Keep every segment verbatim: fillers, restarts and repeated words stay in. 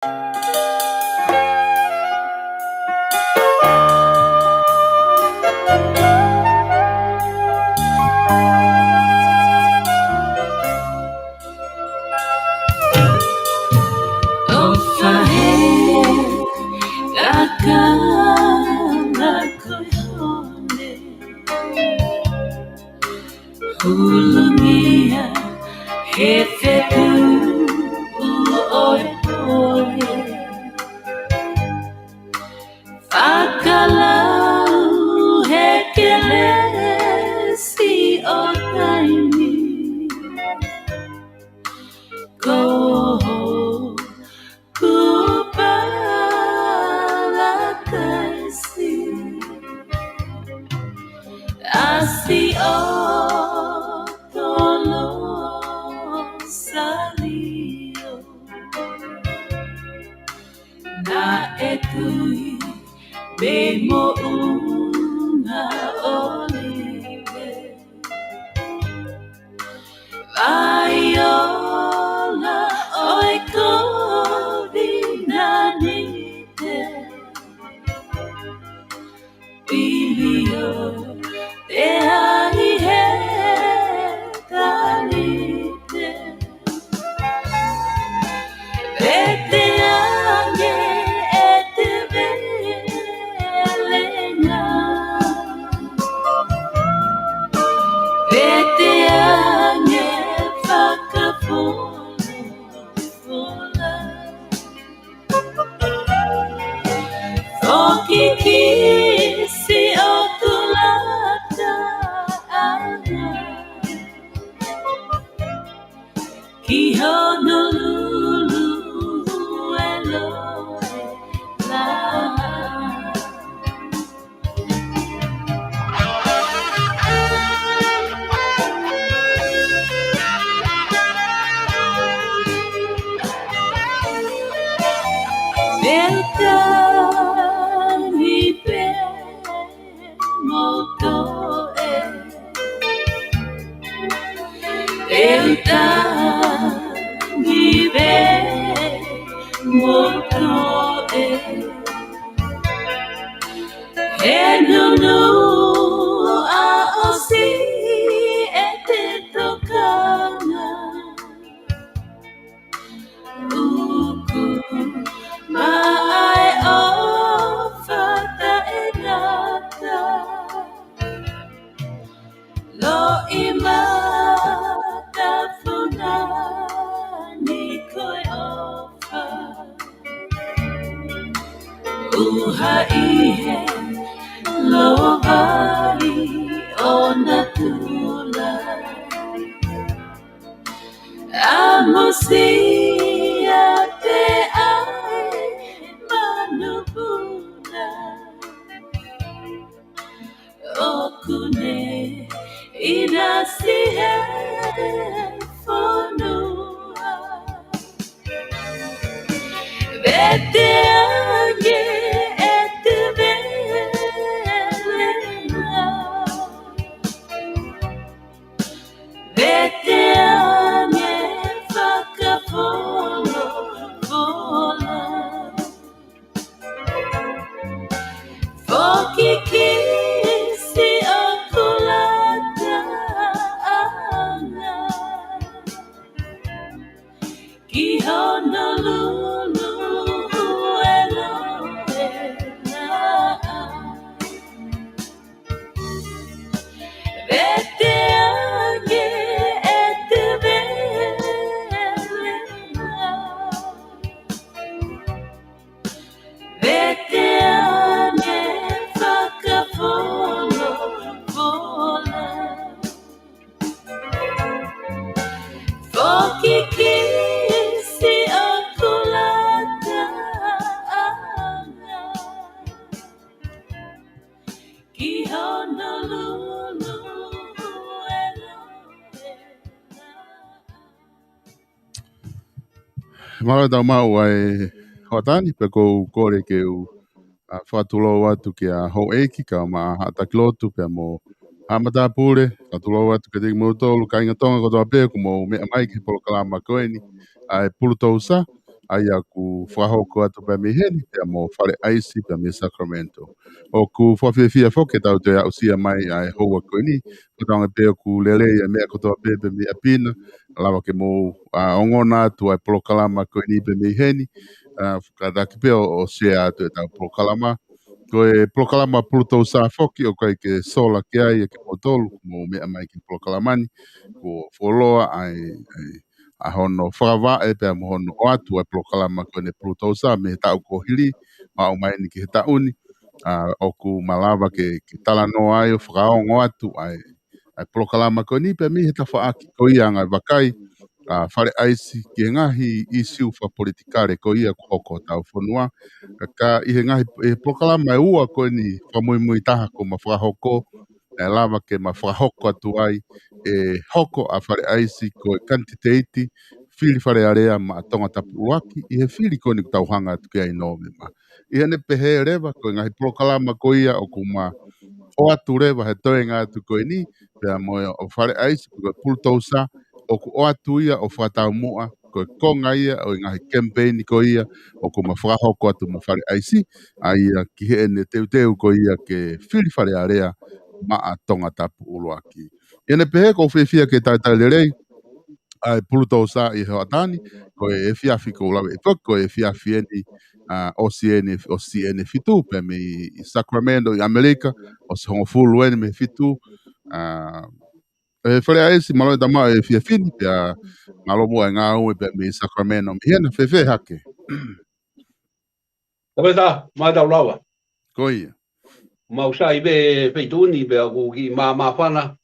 ʻOfa he kakana ko e hone. Hulungia he fetuʻu ʻo e pole. Fakalau he kelesi ʻo taimi. Ko hoku palataisi. ʻAsi ʻo tolo salio. Naʻe tui pē moʻunga ʻōlive. Vaiola ʻo e kovinānite. Pilio te ai he kalite. Vete ange ʻete velenga. Vete ange fakafolofola. Foki kisi ʻo tulata anga. Ki Honolulu e loea. Pea u tangi pē mo toe. Pea u tangi pē mo toe. He nunu a ʻosi ʻete tokanga. Uku maʻa e ʻofa taʻengata. Loʻimata fungani ko e ʻofa. ʻUhaʻi he lovali ʻo natula. ʻAmusia pē ʻa e manupuna. ʻOku ne ʻinasi he fonua. Vete ange ʻete velenga. Vete ange fakafolofola. Foki kisi ʻo tulata anga. Ki Honolulu e loea. Vete ange ʻete velenga. Vete ange fakafolofola. Foki kisi ʻo tulata anga. Ki Honolulu e loea. Mālō e tau maʻu ʻa e hoʻatā ni, pea ʻoku ou kole ke u, ʻa, fakatulou atu kia Houʻeiki kae ʻumaʻā haʻa taki lotu pea mo haʻa matāpule, fakatulou atu kiate kimoutolu kāinga Tonga kotoa pē ʻoku mou meʻa mai ki he polokalama ko eni, ʻa e Pulutousa, ʻa ia ʻoku fakahoko atu pē mei heni, pea mo Fale ʻAisi, pea mei Sacramento. ʻOku fakafiefia foki ke tau toe aʻusia mai ʻa e houa ko eni, ko tau pē ʻoku lelei ʻa e meʻa kotoa pē pē mei ʻapi na, lava ke mou, ʻa, ongona atu ʻa e polokalama ko eni pē mei heni, ʻa, kātaki pē ʻo, ʻo share atu ʻetau polokalama. Ko e polokalama Pulutousa foki ʻoku ʻikai ke sola ki ai ʻa kimoutolu, mou meʻa mai ki he polokalama ni, kuo fuoloa ʻa e, ʻa e, ʻa hono fakavaʻe pea mo hono ʻoatu ʻa e polokalama ko eni Pulutousa mei he taʻu kuo hili, ʻo aʻu mai eni ki he taʻu ni, ʻa, ʻoku malava ke, ke talanoa ai ʻo fakaongo atu ʻa e, ʻa e polokalama ko eni pē mei he tafaʻaki ko ia ʻa e ngaahi vakai, ʻa, Fale ʻAisi ki he ngaahi ʻīsiu fakapolitikale ko ia ʻoku hoko ʻi hotau fonua. Ka ʻi he ngaahi, ʻi he polokalama ʻe ua ko eni fakamuimui taha kuo ma fakahoko, ʻe lava ke ma fakahoko atu ai ʻe hoko ʻa Fale ʻAisi ko e kanititeiti fili Fale Alea maʻa Tongatapu ʻUluaki ʻi he fili ko eni ʻoku tau hanga atu ki ai ʻi Nōvema. ʻI heʻene pehē leva, ko e ngaahi polokalama ko ia ʻoku ma ʻoatu leva he toenga atu ko eni, pea mo e ʻo Fale ʻAisi, ko e Pulutousa, ʻoku ʻoatu ia ʻo fakataumuʻa, ko e konga ia ʻo e ngaahi kemipeini ko ia ʻoku ma fakahoko atu mo Fale ʻAisi, ʻa ia ki heʻene teuteu ko ia ke fili Fale Alea maʻa Tongatapu ʻUluaki. ʻI heʻene pehē, ʻoku ou fiefia ke talitali lelei ʻa e Pulutousa ʻi he hoʻatā ni, ko e efiafi ʻoku ou lave ʻi he pō, ko e efiafi eni, ʻa, ʻosi eni, ʻosi eni fitu, pea mei Sacramento ʻi ʻAmelika, ʻosi hongofulu eni mei he fitu, ʻa, ʻe Fale ʻAisi, mālō e tama e efiafi ni, pea mālō muʻa e ngāue pea mei Sacramento, mei hena, fēfē hake. Tau pē tā, mātau lava. Ko ia. Mau sai pē feituʻu ni pea ʻoku kiʻi māmāfana.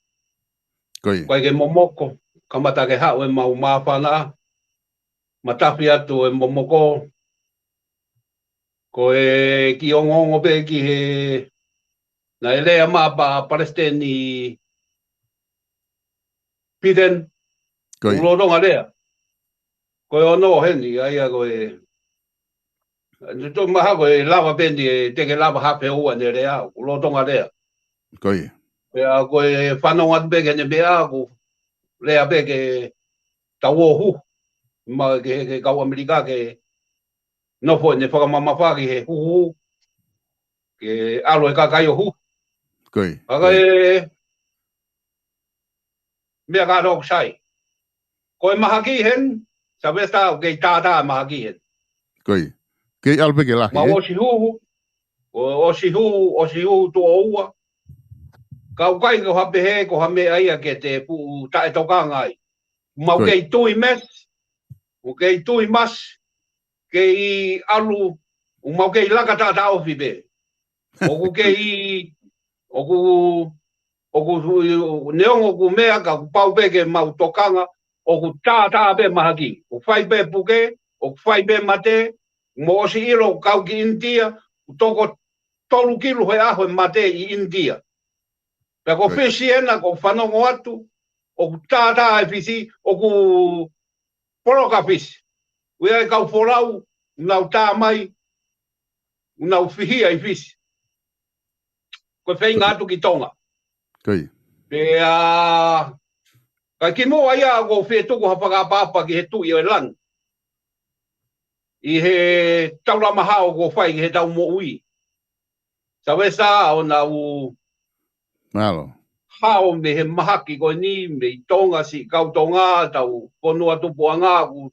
Ko ia. Ko e ke momoko, kamata ke haʻu e mau māfana, matafi atu e momoko, ko e kiʻi ongoongo pē ki he, naʻe lea mai ʻa Palesiteni Biden, Ko ia. ʻoku lolotonga lea. Ko e ono heni, ʻa ia ko e, ʻe tō maha ko e lava pē eni, ʻe te ke lava hape ua ʻene lea, ʻoku lolotonga lea. Ko ia. Pea ko e fanongo atu pē ki heʻene meʻa, ʻoku lea pē ke tau ō hū. Ma ke, ke kau ʻAmelika ke nofo ʻene fakamamafa ki he huhu. Ke ʻalu e kakai ʻo hū. Ko ia. Ka Ko ia. e, meʻa ka tō sai. Ko e mahaki heni, Savesta ʻoku kei tātā e mahaki heni. Ko ia. Kei ʻalu pē ke lahi, Mau ē? ʻosi hū, ʻo, ʻosi hū, ʻosi hū tuʻo ua. Ka ʻoku ʻikai ko ha pehē, ko ha meʻa ia ke te fuʻu taʻetokanga ai. Mau Ko ia. kei tui mesi, ʻoku kei tui masi, kei ʻalu, ʻoku mau kei laka taʻataʻofi pē. ʻOku kei, ʻoku, ʻoku, neongo ʻoku meʻa ka ʻoku pau pē ke mau tokanga, ʻoku tātā pē mahaki. ʻOku fai pē puke, ʻoku fai pē mate, mo ʻosi ʻilo kau ki ʻInitia, ʻoku toko tolu kilu he ʻaho e mate ʻi ʻInitia. Pea ko Ko ia. Fisi ena, ʻoku fanongo atu, ʻoku tātā e Fisi, ʻoku poloka Fisi. ʻOku ʻi ai e kau folau, ʻoku nau tā mai, ʻoku nau fihia ʻi Fisi. Ko e feinga atu ki Tonga. Ko ia. Pea, ka kimuʻa ia ʻoku ou fie tuku ha fakaʻapaʻapa ki he Tuʻi ʻo e langi. ʻI he taulama hao ʻoku ou fai ki heʻetau moʻui. Savesta ʻoku nau Mālō. hao mei he mahaki ko eni, mei Tonga, siʻi kau Tonga, tau fonua tupuʻanga, ʻoku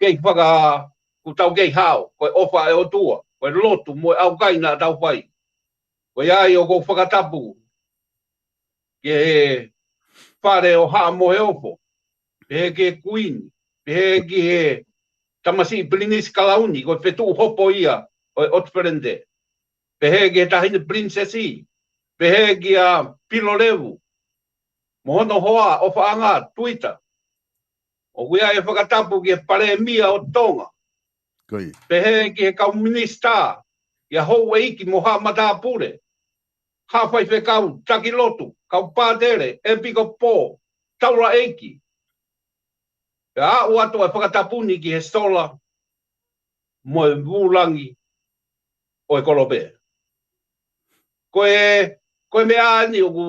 kei faka, ʻoku tau kei hao, ko e ʻofa ʻa e ʻOtua, ko e lotu mo e ʻaukai naʻa tau fai. Ko ia ai ʻoku ou fakatapu ki he fale ʻo Haʻa Moheofo, pehē ki he Kuini, pehē ki he tamasiʻi Pilinisi Kalauni, ko e fetuʻu hopo ia ʻo e ʻOtu Felente. Pehē ki he Taʻahine Pilinisesi, pehē kia Pilolevu, mo hono hoa, ʻOfaʻanga Tuita. ʻOku ʻi ai e fakatapu ki he Palēmia ʻo Tonga. Ko ia. Pehē ki he kau minisitā, kia Houʻeiki mo Haʻa Matāpule, Haʻa Faifekau, Taki Lotu, kau pātele, ʻepikopō, taulaʻeiki. Pea aʻu atu e fakatapu ni ki he sola mo e vūlangi ʻo e kolope. Ko e, ko e meʻa ni ʻoku,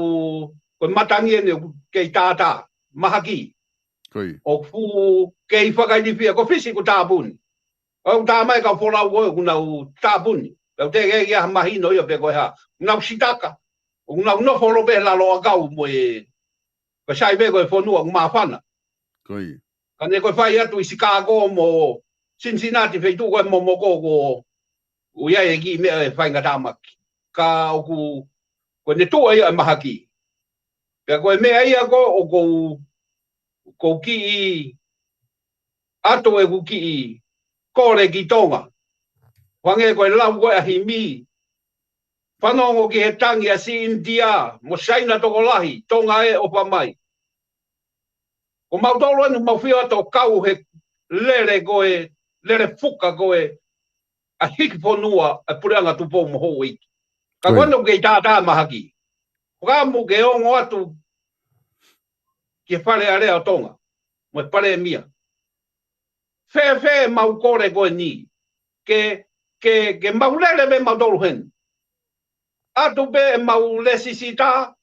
ko e matangi eni ʻoku kei tātā, mahaki. Ko ia. ʻOku kei fakailifia, ko Fisi ʻoku tāpuni. ʻOku tā mai kau folau ko ē ʻoku nau tāpuni. Pea ʻoku teʻeki ai ke ʻi ai ha mahino ia pe ko e hā. ʻOku nau sitaka. ʻOku nau nofo holo pē he lalo ʻakau mo e, ko e sai pē ko e fonua ʻoku māfana. Ko ia. Ka ne ko e fai atu ʻi Chicago mo Cincinnati, feituʻu ko ē momoko ko ē ʻoku ʻi ai e kiʻi meʻa e faingatāmaki. Ka ʻoku, ko ʻene tuʻu ia e mahaki. Pea ko e meʻa ia ko ē ʻoku ou, ʻoku ou kiʻi ʻatu ʻeku kiʻi kole ki Tonga. Hangē ko e lau ko ē ʻa Himi. Fanongo ki he tangi ʻa siʻi ʻInitia, mo Saina tokolahi, Tonga ē ʻofa mai. Ko mautolu eni mau fio atu ʻo kau he lele ko ē, lele fuka ko ē, ʻa e hiki fonua ʻa e Puleʻanga Tupou mo Houʻeiki. Ka ko ia. Ko ena ʻoku kei tātā mahaki. Fakaʻamu ke ongo atu ki he Fale Alea ʻo Tonga, mo e Palēmia. Fēfē mau kole ko eni. Ke, ke, ke mau lele pē mautolu heni. ʻAtu pē mau lēsisita,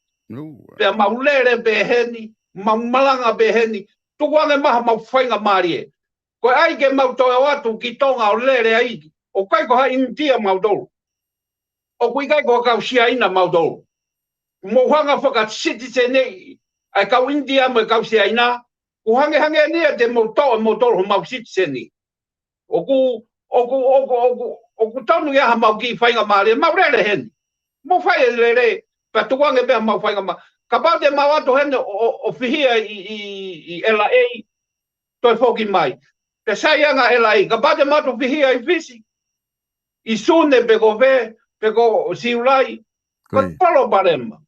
pea mau lele pē heni, mau malanga pē heni, tukuange mai haʻamau faingamālie. Ko e ʻai ke mau toe ō atu ki Tonga ʻo lele ai, ʻoku ʻikai ko ha ʻInitia mautolu. ʻOku ʻikai ko ha kau Siaina mautolu. Mou hanga fakasitisen ʻa e kau ʻInitia mo e kau Siaina, ʻoku hangehangē eni ia te mou toʻo ʻe moutolu homau sitiseni. ʻOku, ʻoku, ʻoku, ʻoku, ʻoku tonu ia haʻamau kiʻi faingamālie, mau lele heni. Mou fai e lele, pea tukuange pē haʻamau faingamālie. Kapau te mau ō atu heni ʻo, ʻo, ʻo fihia ʻi, ʻi, ʻi L A, toe foki mai. Pea sai ange L A, kapau te mau ō atu ʻo fihia ʻi Fisi, ʻi Sune pe ko fē, pe ko Siulai, ko e palopalema.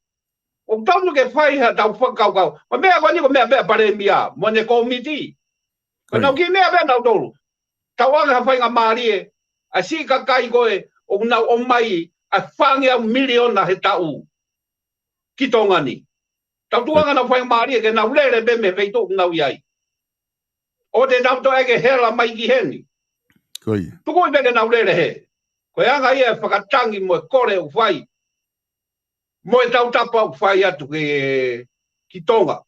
ʻOku tonu ke fai haʻatau fakakaukau. Ko e meʻa ko eni ko e meʻa pē ʻa e Palēmia, mo ʻene kōmiti. Ko ʻenau kiʻi meʻa pē ʻanautolu. Tauange ha faingamālie, ʻa e siʻi kakai ko ē, ʻoku nau ʻomai ʻa e fāngeau miliona he taʻu ki Tonga ni. Tau tukuange ʻenau faingamālie ke nau lele pē mei he feituʻu ʻoku nau ʻi ai. ʻOua te nau toe ke hela mai ki heni. Ko ia. Tukuange pē ke nau lele hē. Ko e anga ia e fakatangi mo e kole ʻoku fai. Mo e tautapa ʻoku fai atu ke, ki Tonga.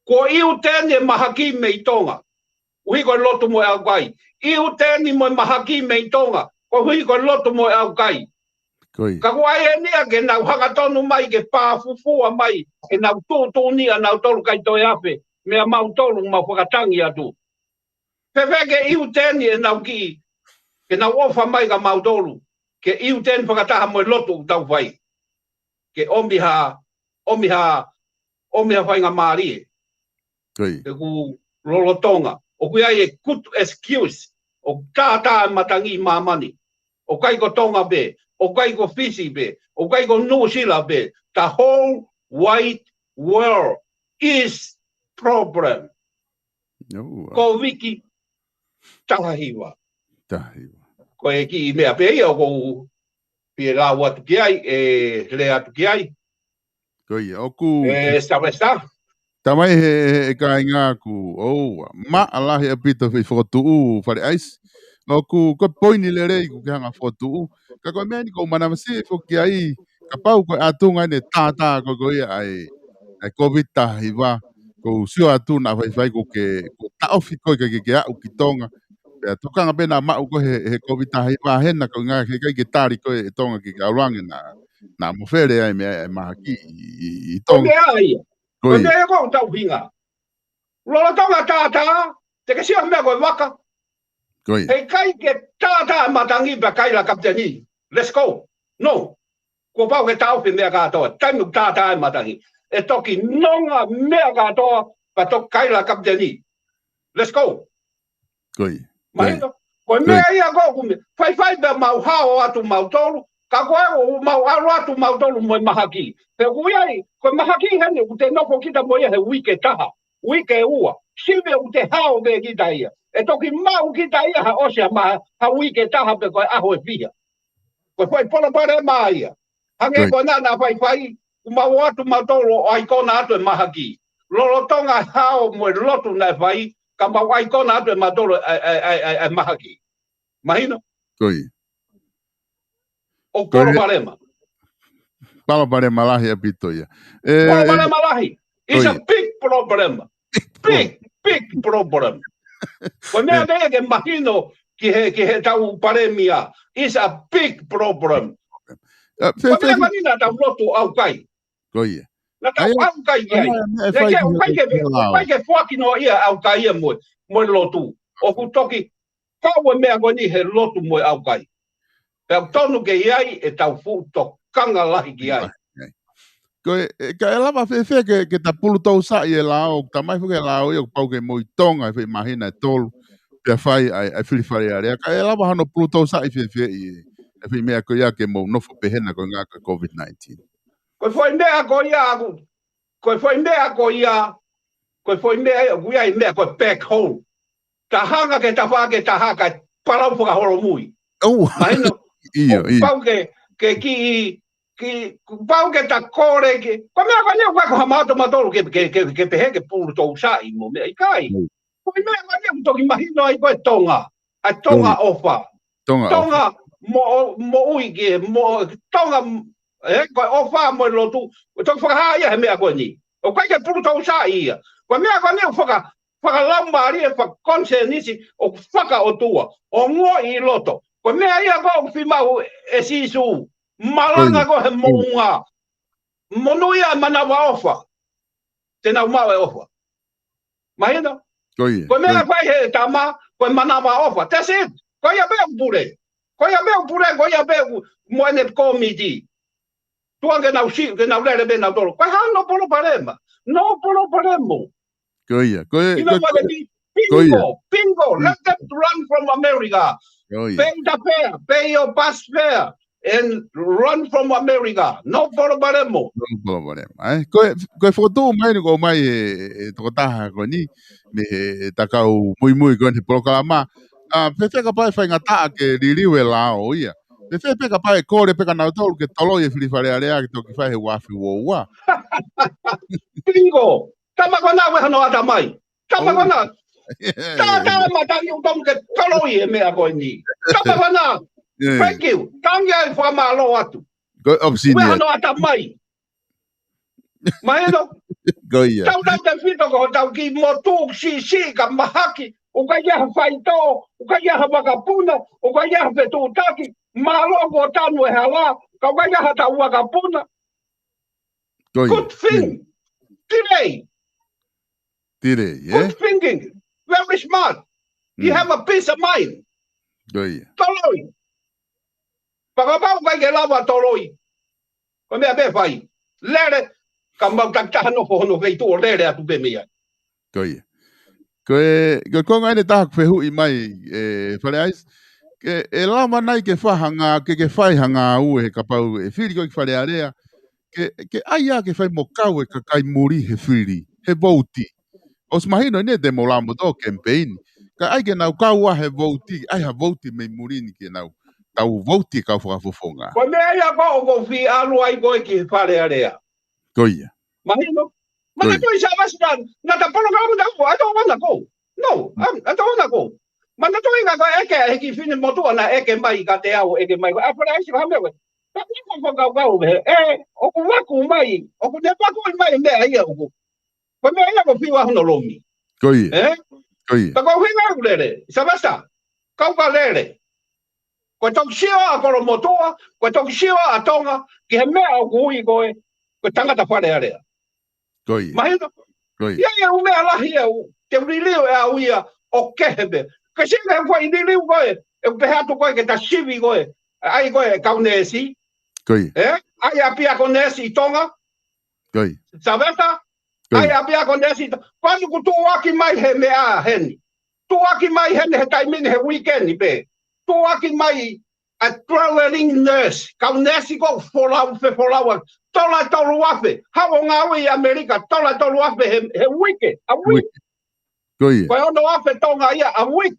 Kuo ʻiu teni e mahaki mei Tonga, koeʻuhi ko e lotu mo e ʻaukai. ʻIu teni mo e mahaki mei Tonga, koeʻuhi ko e lotu mo e ʻaukai. Ko ia. Ka ʻoku ʻai eni ia ke nau hangatonu mai ke pāfufua mai ʻenau tuʻutuʻuni ʻanautolu kae toe afe meia mautolu ʻoku mau fakatangi atu. Fēfē ke ʻiu teni ʻenau kiʻi, ke nau ʻofa mai kia mautolu, ke ʻiu teni fakataha mo e lotu ʻoku tau fai. Ke ʻomi ha, ʻomi ha, ʻomi ha faingamālie. Ko ia. He ʻoku lolotonga. ʻOku ʻi ai e good excuse. ʻOku tātā e matangi ʻi māmani. ʻOku ʻikai ko Tonga pē. ʻOku ʻikai ko Fisi pē. ʻOku ʻikai ko Nuʻusila pē. The whole wide world is problem. Ua. Ko Viki taha hiva. Taha hiva. Ko e kiʻi meʻa pē ia ʻoku ou fie lau atu ki ai, ʻe lea atu ki ai. Ko ia, ʻoku ʻe Sylvester. Tamai he, he, he kāinga ʻoku, ʻoua, maʻa lahi ʻaupito e fokotuʻu Fale ʻAisi. ʻOku, ko e poini lelei ʻoku ke hanga fokotuʻu. Ka ko e meʻa eni ʻoku ou manavasiʻi foki ai, kapau ko e ʻatunga eni e tātā ko ē ko ia ʻa e, ʻa e Kōviti taha hiva, ʻoku ou sio atu naʻa faifai ʻoku ke, ʻoku taʻofi koe ke, ke, ke aʻu ki Tonga. Pea tokanga pē naʻa maʻu koe he, he Kōviti taha hiva hena, ko e ʻuhinga he ʻikai ke tali koe ʻe Tonga ke, ke ʻalu ange naʻa, naʻa mou fele ai mei ai e mahaki ʻi, ʻi, ʻi Tonga. Ko e meʻa ia. Ko e meʻa ia ʻoku ou tau hinga. Lolotonga tātā, te ke sio meʻa ko e vaka. Ko ia. He ʻikai ke tātā e matangi pea kaila kapiteni. Let's go. No. Kuo pau ke taʻofi meʻa kātoa. Taimi ʻoku tātā e matangi, ʻe toki nonga meʻa kātoa, pea toki kaila kapiteni. Let's go. Ko ia. Mahino. Ko e meʻa ia ʻoku ou meʻa. Faifai pea mau hao atu mautolu. Ka ko e ʻoku mau ʻalu atu mautolu mo e mahaki. He ʻoku ʻi ai, ko e mahaki heni ʻoku te nofo kita mo ia he uike ʻe taha, uike ʻe ua. Sivi ʻoku te hao pē kita ia. ʻE toki maʻu kita ia ha ʻosi ha ma-, ha uike ʻe taha pe ko e ʻaho ʻe fiha. Ko e foʻi palopalema ia. Hangē ko ena naʻa faifai, ʻoku mau ō atu mautolu ʻo ʻaikona atu e mahaki. Lolotonga hao mo e lotu naʻe fai, ka mau ʻaikona atu ʻe mautolu e, e, e, e, e mahaki. Mahino? Ko ia. ʻOku palopalema. Palopalema lahi ʻaupito ia. ʻE, palopalema lahi. It's a big problem. Big, big problem. Ko e meʻa meʻa ke mahino ki he, ki he tau palēmia. It's a big problem. Ko e meʻa ko eni naʻa tau lotu ʻaukai. Ko ia. Naʻa tau ʻaukai ai. Naʻe ke ʻaukai ke, ʻaukai ke foaki noa ia ʻaukai ia mo e, mo e lotu. ʻOku toki kau e meʻa ko eni he lotu mo e ʻaukai. Pea tonu ke ʻi ai e tau fuʻu tokanga lahi ki ai. Ko e, ka e lava fēfē ke, ke ta pulu tau saʻi e lao, tamai fuke lao ia, ʻoku pau ke mou ʻi Tonga, e fai māhina e tolu, pea fai ai, ai fili Fale Alea. Ka e lava hano pulu tau saʻi fēfē ʻi e, e fai meʻa ko ia ke mou nofo pehena ko e ngā ko e COVID nineteen. Ko e fai meʻa ko ia aku, ko e fai meʻa ko ia, ko e fai meʻa ia, ko ia i meʻa ko e back hole. Ta hanga ke ta fake ta haka palau fakaholomui. Mahino, ʻio, ʻio. Pau ke, ke ki, ki, pau ke ta kole ke, ko e meʻa ko eni ʻoku ʻikai ko ha mato matolu ke, ke, ke, ke pehē ke pulu tou saʻi mo meʻa ʻikai. Ko e meʻa ko eni ʻoku toki mahino ai ko e Tonga. ʻA e Tonga ʻofa. Tonga ʻofa. Tonga mo, moʻui ke, mo, Tonga, e, ko e ʻofa mo e lotu. Ko e toki fakahā ia he meʻa ko eni. ʻOku ʻikai ke pulu tou saʻi ia. Ko e meʻa ko eni ʻoku faka, fakalaumālie, fakakonisenisi, ʻoku fakaʻotua, ʻo ngoʻi ʻi loto. Ko e meʻa ia ko ʻoku fiemaʻu ʻe Sīsū, malanga ko he moʻunga. Monūʻia e manavaʻofa. Te nau maʻu e ʻofa. Mahino? Ko e meʻa fai he tama, ko e manavaʻofa. That's it. Ko ia pē ʻoku pule. Ko ia pē ʻoku pule, ko ia pē ʻoku mo ʻene kōmiti. Tuʻa ke nau si, ke nau lele pē nau tolo. Ko e hā no palopalema? No palopalemo. Ko ia, ko e, you know what I mean? Bingo, bingo. Let them run from America. Pay the fare, pay your bus fare, and run from America. No palopalemo. No palopalema. Ai, ko e, ko e fokotuʻu mai ni ko mai e, e tokotaha ko eni, mei he, e takau muimui ko eni he polokalama. A, fēfē kapau ʻe faingataʻa ke liliu e lao ia. Fēfē pē kapau ʻe kole pē kia nautolu ke toloi e fili Fale Alea ke toki fai he uafe uoua. Bingo. Tama ko ena ʻoku ʻi ai hano ʻatamai. Tama ko ena. Ta, ta, ma, ta, ʻiu tonu ke toloi e meʻa ko eni. Tama ko ena. Thank you. Tangi ai fakamālō atu. Ko e option ia. ʻOku ʻi ai hano ʻatamai. Mahino? Ko ia. Tau tau te fito ko tau ki motu si si ka mahaki. ʻOku ʻikai ha faitoʻo, ʻoku ʻikai ha vakapuna, ʻoku ʻikai ha fetuʻutaki. Mālō ko tanu e hala, ka ʻoku ʻikai ha tau vakapuna. Ko ia. Good thing. Delay. Delay, yeah. Good thinking. Very smart. You have a peace of mind. Ko ia. Toloi. Fakapau ʻikai ke lava toloi. Ko e meʻa pē fai. Lele. Ka mau takitaha nofo hono feituʻu ʻo lele atu pē mei ai. Ko ia. Ko e, ko e konga eni taha ʻoku fehuʻi mai, e, Fale ʻAisi. Ke, ʻe lava nai ke fai ha ngā, ke, ke fai ha ngāue he kapau ʻe fili ko ē ki Fale Alea. Ke, ke ʻai ia ke fai mo kau e kakai muli he fili, he vouti. ʻOsi mahino eni te mou lava mo tō campaign. Ka ʻai ke nau kau ʻa he vouti, ʻai ha vouti mei muli ni ke nau tau vouti kau fakafofonga. Ko e meʻa ia ko ē ʻoku ou fie ʻalu ai ko ē ki Fale Alea. Ko ia. Mahino? Ko ia. Manatuʻi Savasi, naʻa ta polokalama naʻa ku, I don't wanna go. No, I'm, I don't wanna go. Manatuʻi ngā ko e ʻeke he kiʻi fine motuʻa naʻe ʻeke mai kiate au, ʻeke mai. A Fale ʻAisi ko e hā e meʻa ko ē. Ka ko ko kau kau he, e, ʻoku vaku mai, ʻoku ne vaku mai meʻa ia ʻoku. Ko e meʻa ia ko e fiu ʻa hono lomi. Ko ia. E? Ko ia. Ka ko e ʻuhinga ʻoku lele, Savasi, kau ka lele. Ko e toki sio ʻa Kolomotuʻa, ko e toki sio ʻa Tonga, ki he meʻa ʻoku ui ko e, ko e tangata Fale Alea. Ko ia. Mahino? Ko ia. ʻI ai e ʻū meʻa lahi ʻoku te liliu ʻe au ia ʻo kehe pē. Ka sio ki he foʻi liliu ko ē, ʻe pehē atu ko ē ke ta sivi ko ē, ʻai ko ē kau neesi. Ko ia. E? ʻAi ʻapiako neesi ʻi Tonga. Ko ia. Savasi? Ko ia. ʻAi ʻapiako neesi ʻi Tonga. Ko eni ʻoku tuʻuaki mai he meʻa heni. Tuʻuaki mai heni he taimi ni he weekend pē. Tuʻuaki mai ʻa e traveling nurse, kau neesi ko ē folau, fefolau, tola tolu afe, haʻu ʻo ngāue ʻi ʻAmelika, tola tolu afe he, he uike, a week. Ko ia. Ko e ono afe Tonga ia, a week.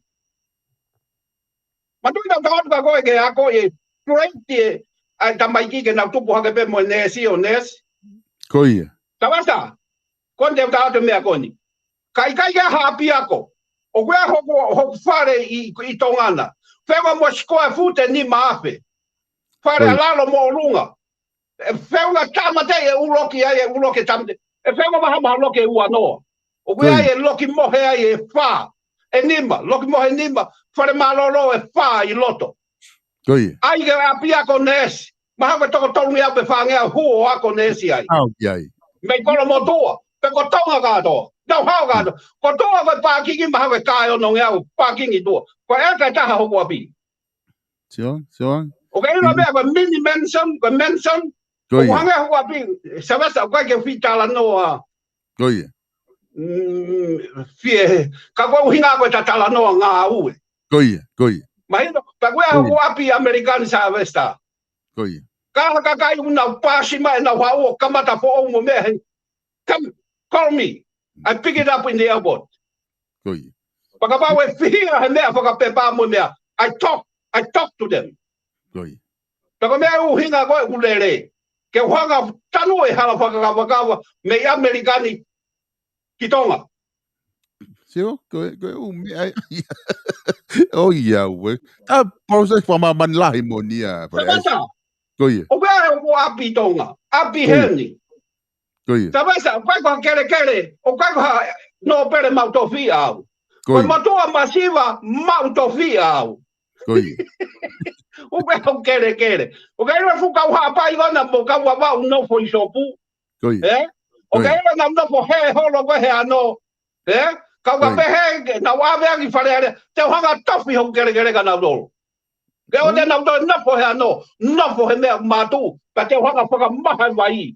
Manatuʻi naʻa tau ʻalu ka ko ē ke ako e grade e, ʻa e tamaiki ke nau tupu hake pē mo e neesi ʻo neesi. Ko ia. Savasi, ko eni te u tala atu e meʻa ko eni. Ka ʻikai ke ʻi ai ha ʻapiako. ʻOku ʻi ai hoku, hoku fale ʻi, ʻi Tonga na. Feʻunga mo e square foot ʻe nima afe. Fale ʻa lalo mo ʻolunga. ʻE feʻunga tāmateʻi e ʻuluaki ai, e ʻuluaki tāmateʻi. ʻE fengo maha maha loki ʻe ua noa. ʻOku ʻi ai e loki mohe ai ʻe fā, ʻe nima, loki mohe ʻe nima, fale mālōlō ʻe fā ʻi loto. Ko ia. ʻAi ke ʻapi ako neesi, maha ko e toko tolungeau pe fāngeau huo ako neesi ai. Au ki ai. Mei Kolomotuʻa, pe ko Tonga kātoa. Nau hao kātoa. Ko Tonga ko e pākingi maha ko e kae onongeau pākingi tuʻa. Ko e ʻeka ʻe taha hoku ʻapi. Sio, sio. ʻOku ke ʻilo meʻa ko e mini mansion, ko e mansion. Ko ia. ʻOku hangē hoku ʻapi, Savesa, ʻoku ʻikai ke u fie talanoa. Ko ia. Mm, fie, ka ko e ʻuhinga ko e talanoa ngāue. Ko ia, ko ia. Mahino, ka ko e hoku ʻapi ʻAmelika ni Savesa. Ko ia. Ka ha kakai ʻoku nau paasi mai, nau haʻu ʻo kamata foʻou mo meʻa heni. Come, call me. I pick it up in the airport. Ko ia. Fakapau ʻe fihia he meʻa fakapepa mo meʻa. I talk, I talk to them. Ko ia. Pea ko e meʻa ʻuhinga ko e ʻoku lele. Ke u hanga tanu e hala fakakavakava mei ʻAmelika ni ki Tonga. Sio, ko e, ko e ʻū meʻa ai. ʻO ia, ue. Tā process fakamāmani lahi mo nia, Savesa. Ko ia. ʻOku ʻi ai hoku ʻapi Tonga, ʻapi heni. Ko ia. Savesa, ʻoku ʻikai ko ha kelekele, ʻoku ʻikai ko ha nōpele maʻu tofiʻa au. Ko e motuʻa masiva maʻu tofiʻa au. Ko ia. ʻOku ʻikai ko ha kelekele. ʻOku ʻi ai e fuʻu kau Haʻapai ko ena mo kau Vavaʻu nofo ʻi Sopu. Ko ia. ʻE? ʻOku ʻi ai e nau nofo he holo ko e he ano. ʻE? Kau ka pehē, nau ʻave angi Fale Alea. Te u hanga tofi hoku kelekele kia nautolu. Ke ʻoua te nau toe nofo he ano, nofo he meʻa mātuʻu, ka te u hanga fakamaha e vai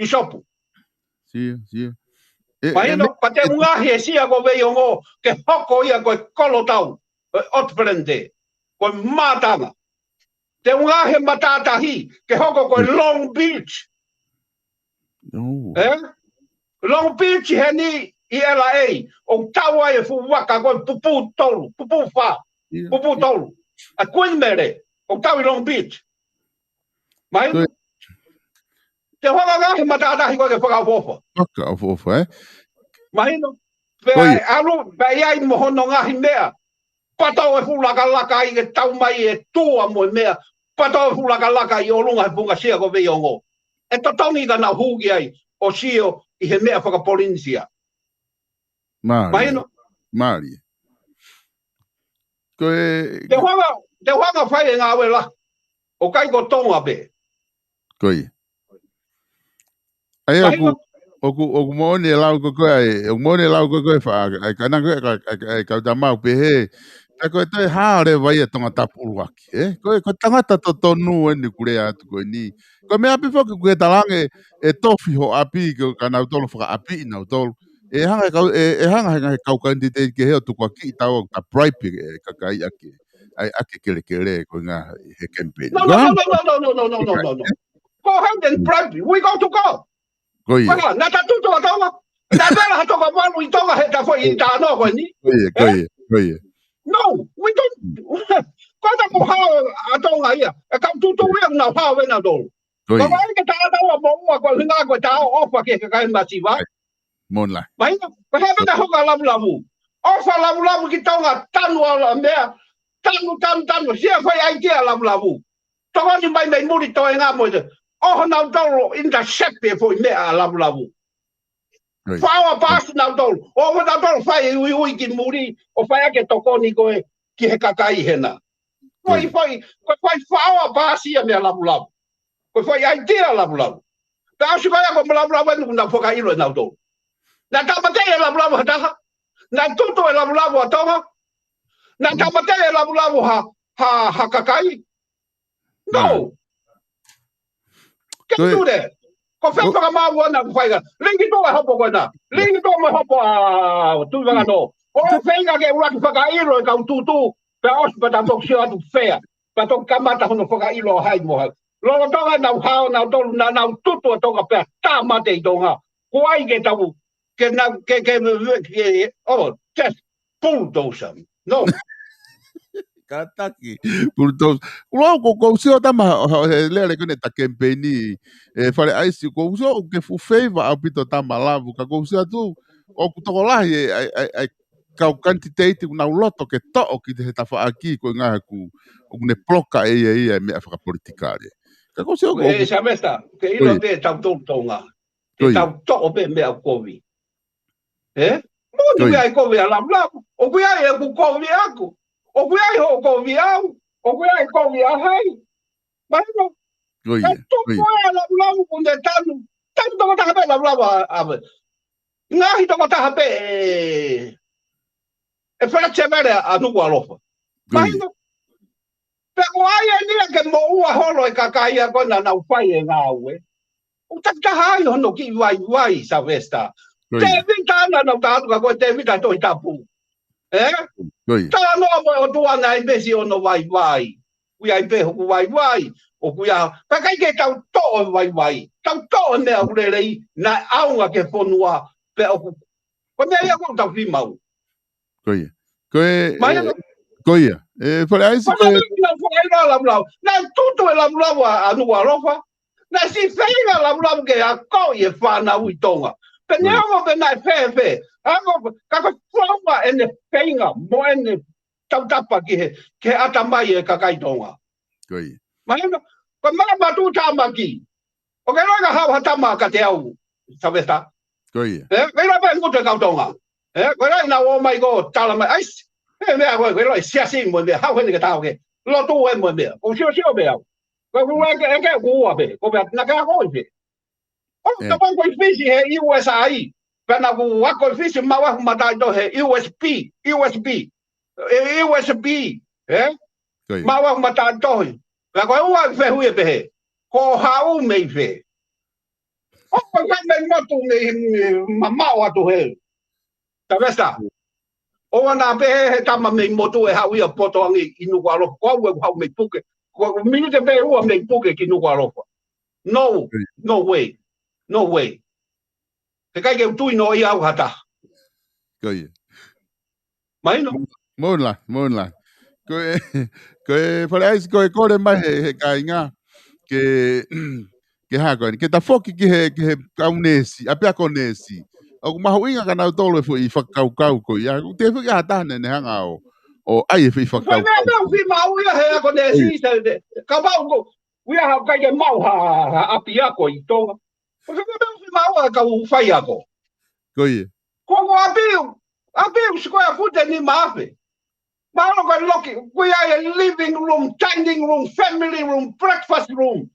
ʻi Sopu. Sio, sio. Mahino, ka te u ngaohi e sia ko Veiongo, ke hoko ia ko e kolotau, ko e Old French Day, ko e mātanga. Te u ngaohi e matātahi, ke hoko ko e Long Beach. ʻE? Long Beach heni ʻi L A, ʻoku tau ai e fuʻu vaka ko e pupu tolu, pupu fā, pupu tolu. ʻA Queen Mary, ʻoku tau ʻi Long Beach. Mahino? Te u hanga ngaohi e matātahi ko e ke fakaʻofoʻofa. Fakaʻofoʻofa, ʻe? Mahino? Pea ʻalu, pea ʻi ai mo hono ngaohi meʻa. Pato e fuʻu lakalaka ʻi ke tau mai e tua mo e meʻa. Pato e fuʻu lakalaka ʻi ʻolunga he funga sia ko Veiongo. ʻE totongi ka nau hū ki ai ʻo sio ʻi he meʻa fakapolinisia. Mālie. Mahino? Mālie. Ko e te u hanga, te u hanga fai e ngāue lahi. ʻOku ʻikai ko Tonga pē. Ko ia. ʻA ia ʻoku, ʻoku, ʻoku moʻoni e lau ko ē, ʻoku moʻoni e lau ko ē faʻa, ʻa e kāinga ko ē, ʻa e, ʻa e, ʻa e kau tama ʻoku pehē, ka ko e toe hā leva ia Tongatapu ʻuluaki, ʻe? Ko e, ko e tangata totonu eni ʻoku lea atu ko eni. Ko e meʻa pē foki ʻoku ke talaange, ʻe tofi ho ʻapi ko kinautolu fakaʻapi ʻi nautolu. ʻE hanga he kau, ʻe, ʻe hanga he ngaahi kau kanititeiti kehe ʻo tukuakiʻi taua ʻoku ta bribe e kakai ʻaki, ʻa e, ʻaki e kelekele ko e ngaahi he campaign. No, no, no, no, no, no, no, no, no, no, no. Go ahead and bribe. We go to court. Ko ia. Ko ia, naʻa ta tutu ʻa Tonga. Naʻe vela ha toko valu ʻi Tonga he ta foʻi talanoa ko eni. Ko ia, ko ia, ko ia. No, we don't. Ko e ta ko hao ʻa Tonga ia. ʻE kau tutu ia nau hao ʻe nautolu. Ko ia. Ko e ke ta ata ua mo ua ko e hinga ko e ta ʻofa ki he kakai masiva. Moʻoni lahi. Mahino, ko e hā e meʻa hoka lavulavu. ʻOfa lavulavu ki Tonga, tanu ʻa la meʻa. Tanu, tanu, tanu. Sia fai ʻaitia lavulavu. Tokoni mai mei muli toenga mo e te. ʻOho nautolu intercept e foʻi meʻa lavulavu. Faʻao paasi nautolu. ʻOho nautolu fai uiui ki muli, ʻo fai ake tokoni ko ē ki he kakai hena. Ko e fai, ko e fai faʻao paasi ia meʻa lavulavu. Ko e fai ʻaitia lavulavu. Pea ʻosi ko ia ko e lavulavu eni ʻoku nau fakaʻilo ʻe nautolu. Naʻe tāmateʻi e lavulavu ha taha. Naʻe tutu e lavulavu ʻa Tonga. Naʻe tāmateʻi e lavulavu ha, ha, ha kakai. No. Can't do that. Ko e fai fakamau ana ʻoku fai ka. Lingi tuʻa e hopo ko ena. Lingi tuʻa mo e hopo ʻa Tuʻivakanō. ʻO feinga ke ʻuluaki fakaʻilo e kau tutu. Pea ʻosi pea ta toki sio atu fea. Pea toki kamata hono fakaʻilo hai mo hai. Lolotonga nau hao nautolu naʻa nau tutu ʻa Tonga pea tāmate ʻi Tonga. Ko ai ke tau, ke nau, ke, ke, ke, oh, just bulldoze them. No. Kātaki, bulldoze. Lau ko, ko sio tama, he lele kone ta campaign ʻi, ʻe Fale ʻAisi, ko sio ke fuʻu feiva ʻaupito tama lavu, ka ko sio atu, ʻoku tokolahi e, ʻa e, ʻa e, ʻa e kau kanititeiti ʻoku nau loto ke toʻo ki he tafaʻaki ko e ngaahi ʻoku, ʻoku ne poloka ʻe ia ia e meʻa fakapolitikale. Ka ko sio ko ʻE Savesa, ke ʻilo pē tautolu Tonga. Ko ia. Tau toʻo pē meʻa kovi. Ē? Moʻoni, ko ia, ʻoku ʻi ai e kovi ʻa Lavulavu. ʻOku ʻi ai ʻeku kovi ʻaʻaku. ʻOku ʻi ai hoʻo kovi ʻaʻau. ʻOku ʻi ai e kovi ʻa hai. Mahino? Ko ia, ko ia. Tuku ʻa Lavulavu kuo ne tanu. Tanu tokotaha pē Lavulavu ʻa, ʻa, ngaahi tokotaha pē ʻe, ʻe flexible ʻa Nukuʻalofa. Ko ia. Mahino? Pea ko ia eni ia ke moʻua holo e kakai ia ko ē naʻa nau fai e ngāue. ʻOku takitaha ai hono kiʻi vaivai, Sylvester. Ko ia. Tēvita naʻa nau tā atu kia koe, Tēvita Tohi Tapu. Ē? Ko ia. Talanoa mo e ʻOtua naʻe ʻi ai pē siʻono vaivai. ʻOku ʻi ai pē hoku vaivai. ʻOku ʻi ai. Pea ʻikai ke tau toʻo e vaivai. Tau toʻo e meʻa ʻoku lelei, naʻe ʻaonga ki he fonua. Pea ʻoku, ko e meʻa ia ʻoku tau fiemaʻu. Ko ia. Ko e, Mahino? Ko ia. ʻE Fale ʻAisi, ko e, naʻe tutu e Lavulavu ʻa, ʻa Nukuʻalofa. Naʻe siʻi feinga Lavulavu ke akoʻi e fānau ʻi Tonga. Pea neongo pē naʻe fēfē. Ako, ka ko e founga ʻene feinga mo ʻene tautapa ki he, ki he ʻatamai e kakai Tonga. Ko ia. Mahino? Ko e mala matu tamaki. ʻOku ke ʻiloʻi ka haʻu ha tama kiate au, Sylvester. Ko ia. Ē, ke ʻilo pē ngutu e kau Tonga. Ē, ko e ʻiloʻi naʻa ō mai ko e tala mai, ʻaisi. Ē, meʻa ko e, ke ʻiloʻi siasi mo e meʻa, haʻu heni ke tau ke. Lotu ē mo e meʻa. ʻOku siosio pē au. Ko e ʻeke, ʻeke ʻoku ua pē. Ko e meʻa, naʻa ke ako ʻi fē? ʻO, ʻIo. Kapau ko e Fisi he U S I. Pea naʻa ku ako ʻi Fisi, maʻu ʻeku mataʻitohi he U S P, U S P. E U S P, ē? Ko ia. Maʻu ʻeku mataʻitohi. Pea ko e ua e fehuʻi ʻe pehē. Ko hoʻo haʻu mei fē? ʻO, ko e haʻu mei motu mei, mei mamaʻo atu he. Sylvester. ʻOua naʻa pehē he tama mei motu ʻe haʻu ia poto ange ʻi Nukuʻalofa. Ko au ʻoku haʻu mei puke. Ko e miniti pē ʻe ua mei puke ki Nukuʻalofa. No, ko ia, no way. No way. He ʻikai ke u tui noa ia au ha taha. Ko ia. Mahino? Moʻoni lahi, moʻoni lahi. Ko e, ko e Fale ʻAisi, ko e kole mai he, he kāinga. Ke, ke hā ko eni. Ke ta foki ki he, ki he kau neesi, ʻapiako neesi. ʻOku mahuʻinga kia nautolu e foʻi fakakaukau ko ia. ʻOku teʻeki ke ʻi ai ha taha naʻa ne hanga ʻo, ʻo ʻai e foʻi fakakaukau. Ko e meʻa ʻoku fiemaʻu ia he ako neesi, ʻio, te, te, kapau ko, ʻoku ʻi ai ha ʻikai ke maʻu ha, ha, ha ʻapiako ʻi Tonga. Ko e meʻa ʻoku fiemaʻu ʻe he kau faiako. Ko ia. Ko, ko e ʻapi, ʻapi square foot ʻe nima afe. Mahalo ko e loki, ʻoku ʻi ai e living room, dining room, family room, breakfast room.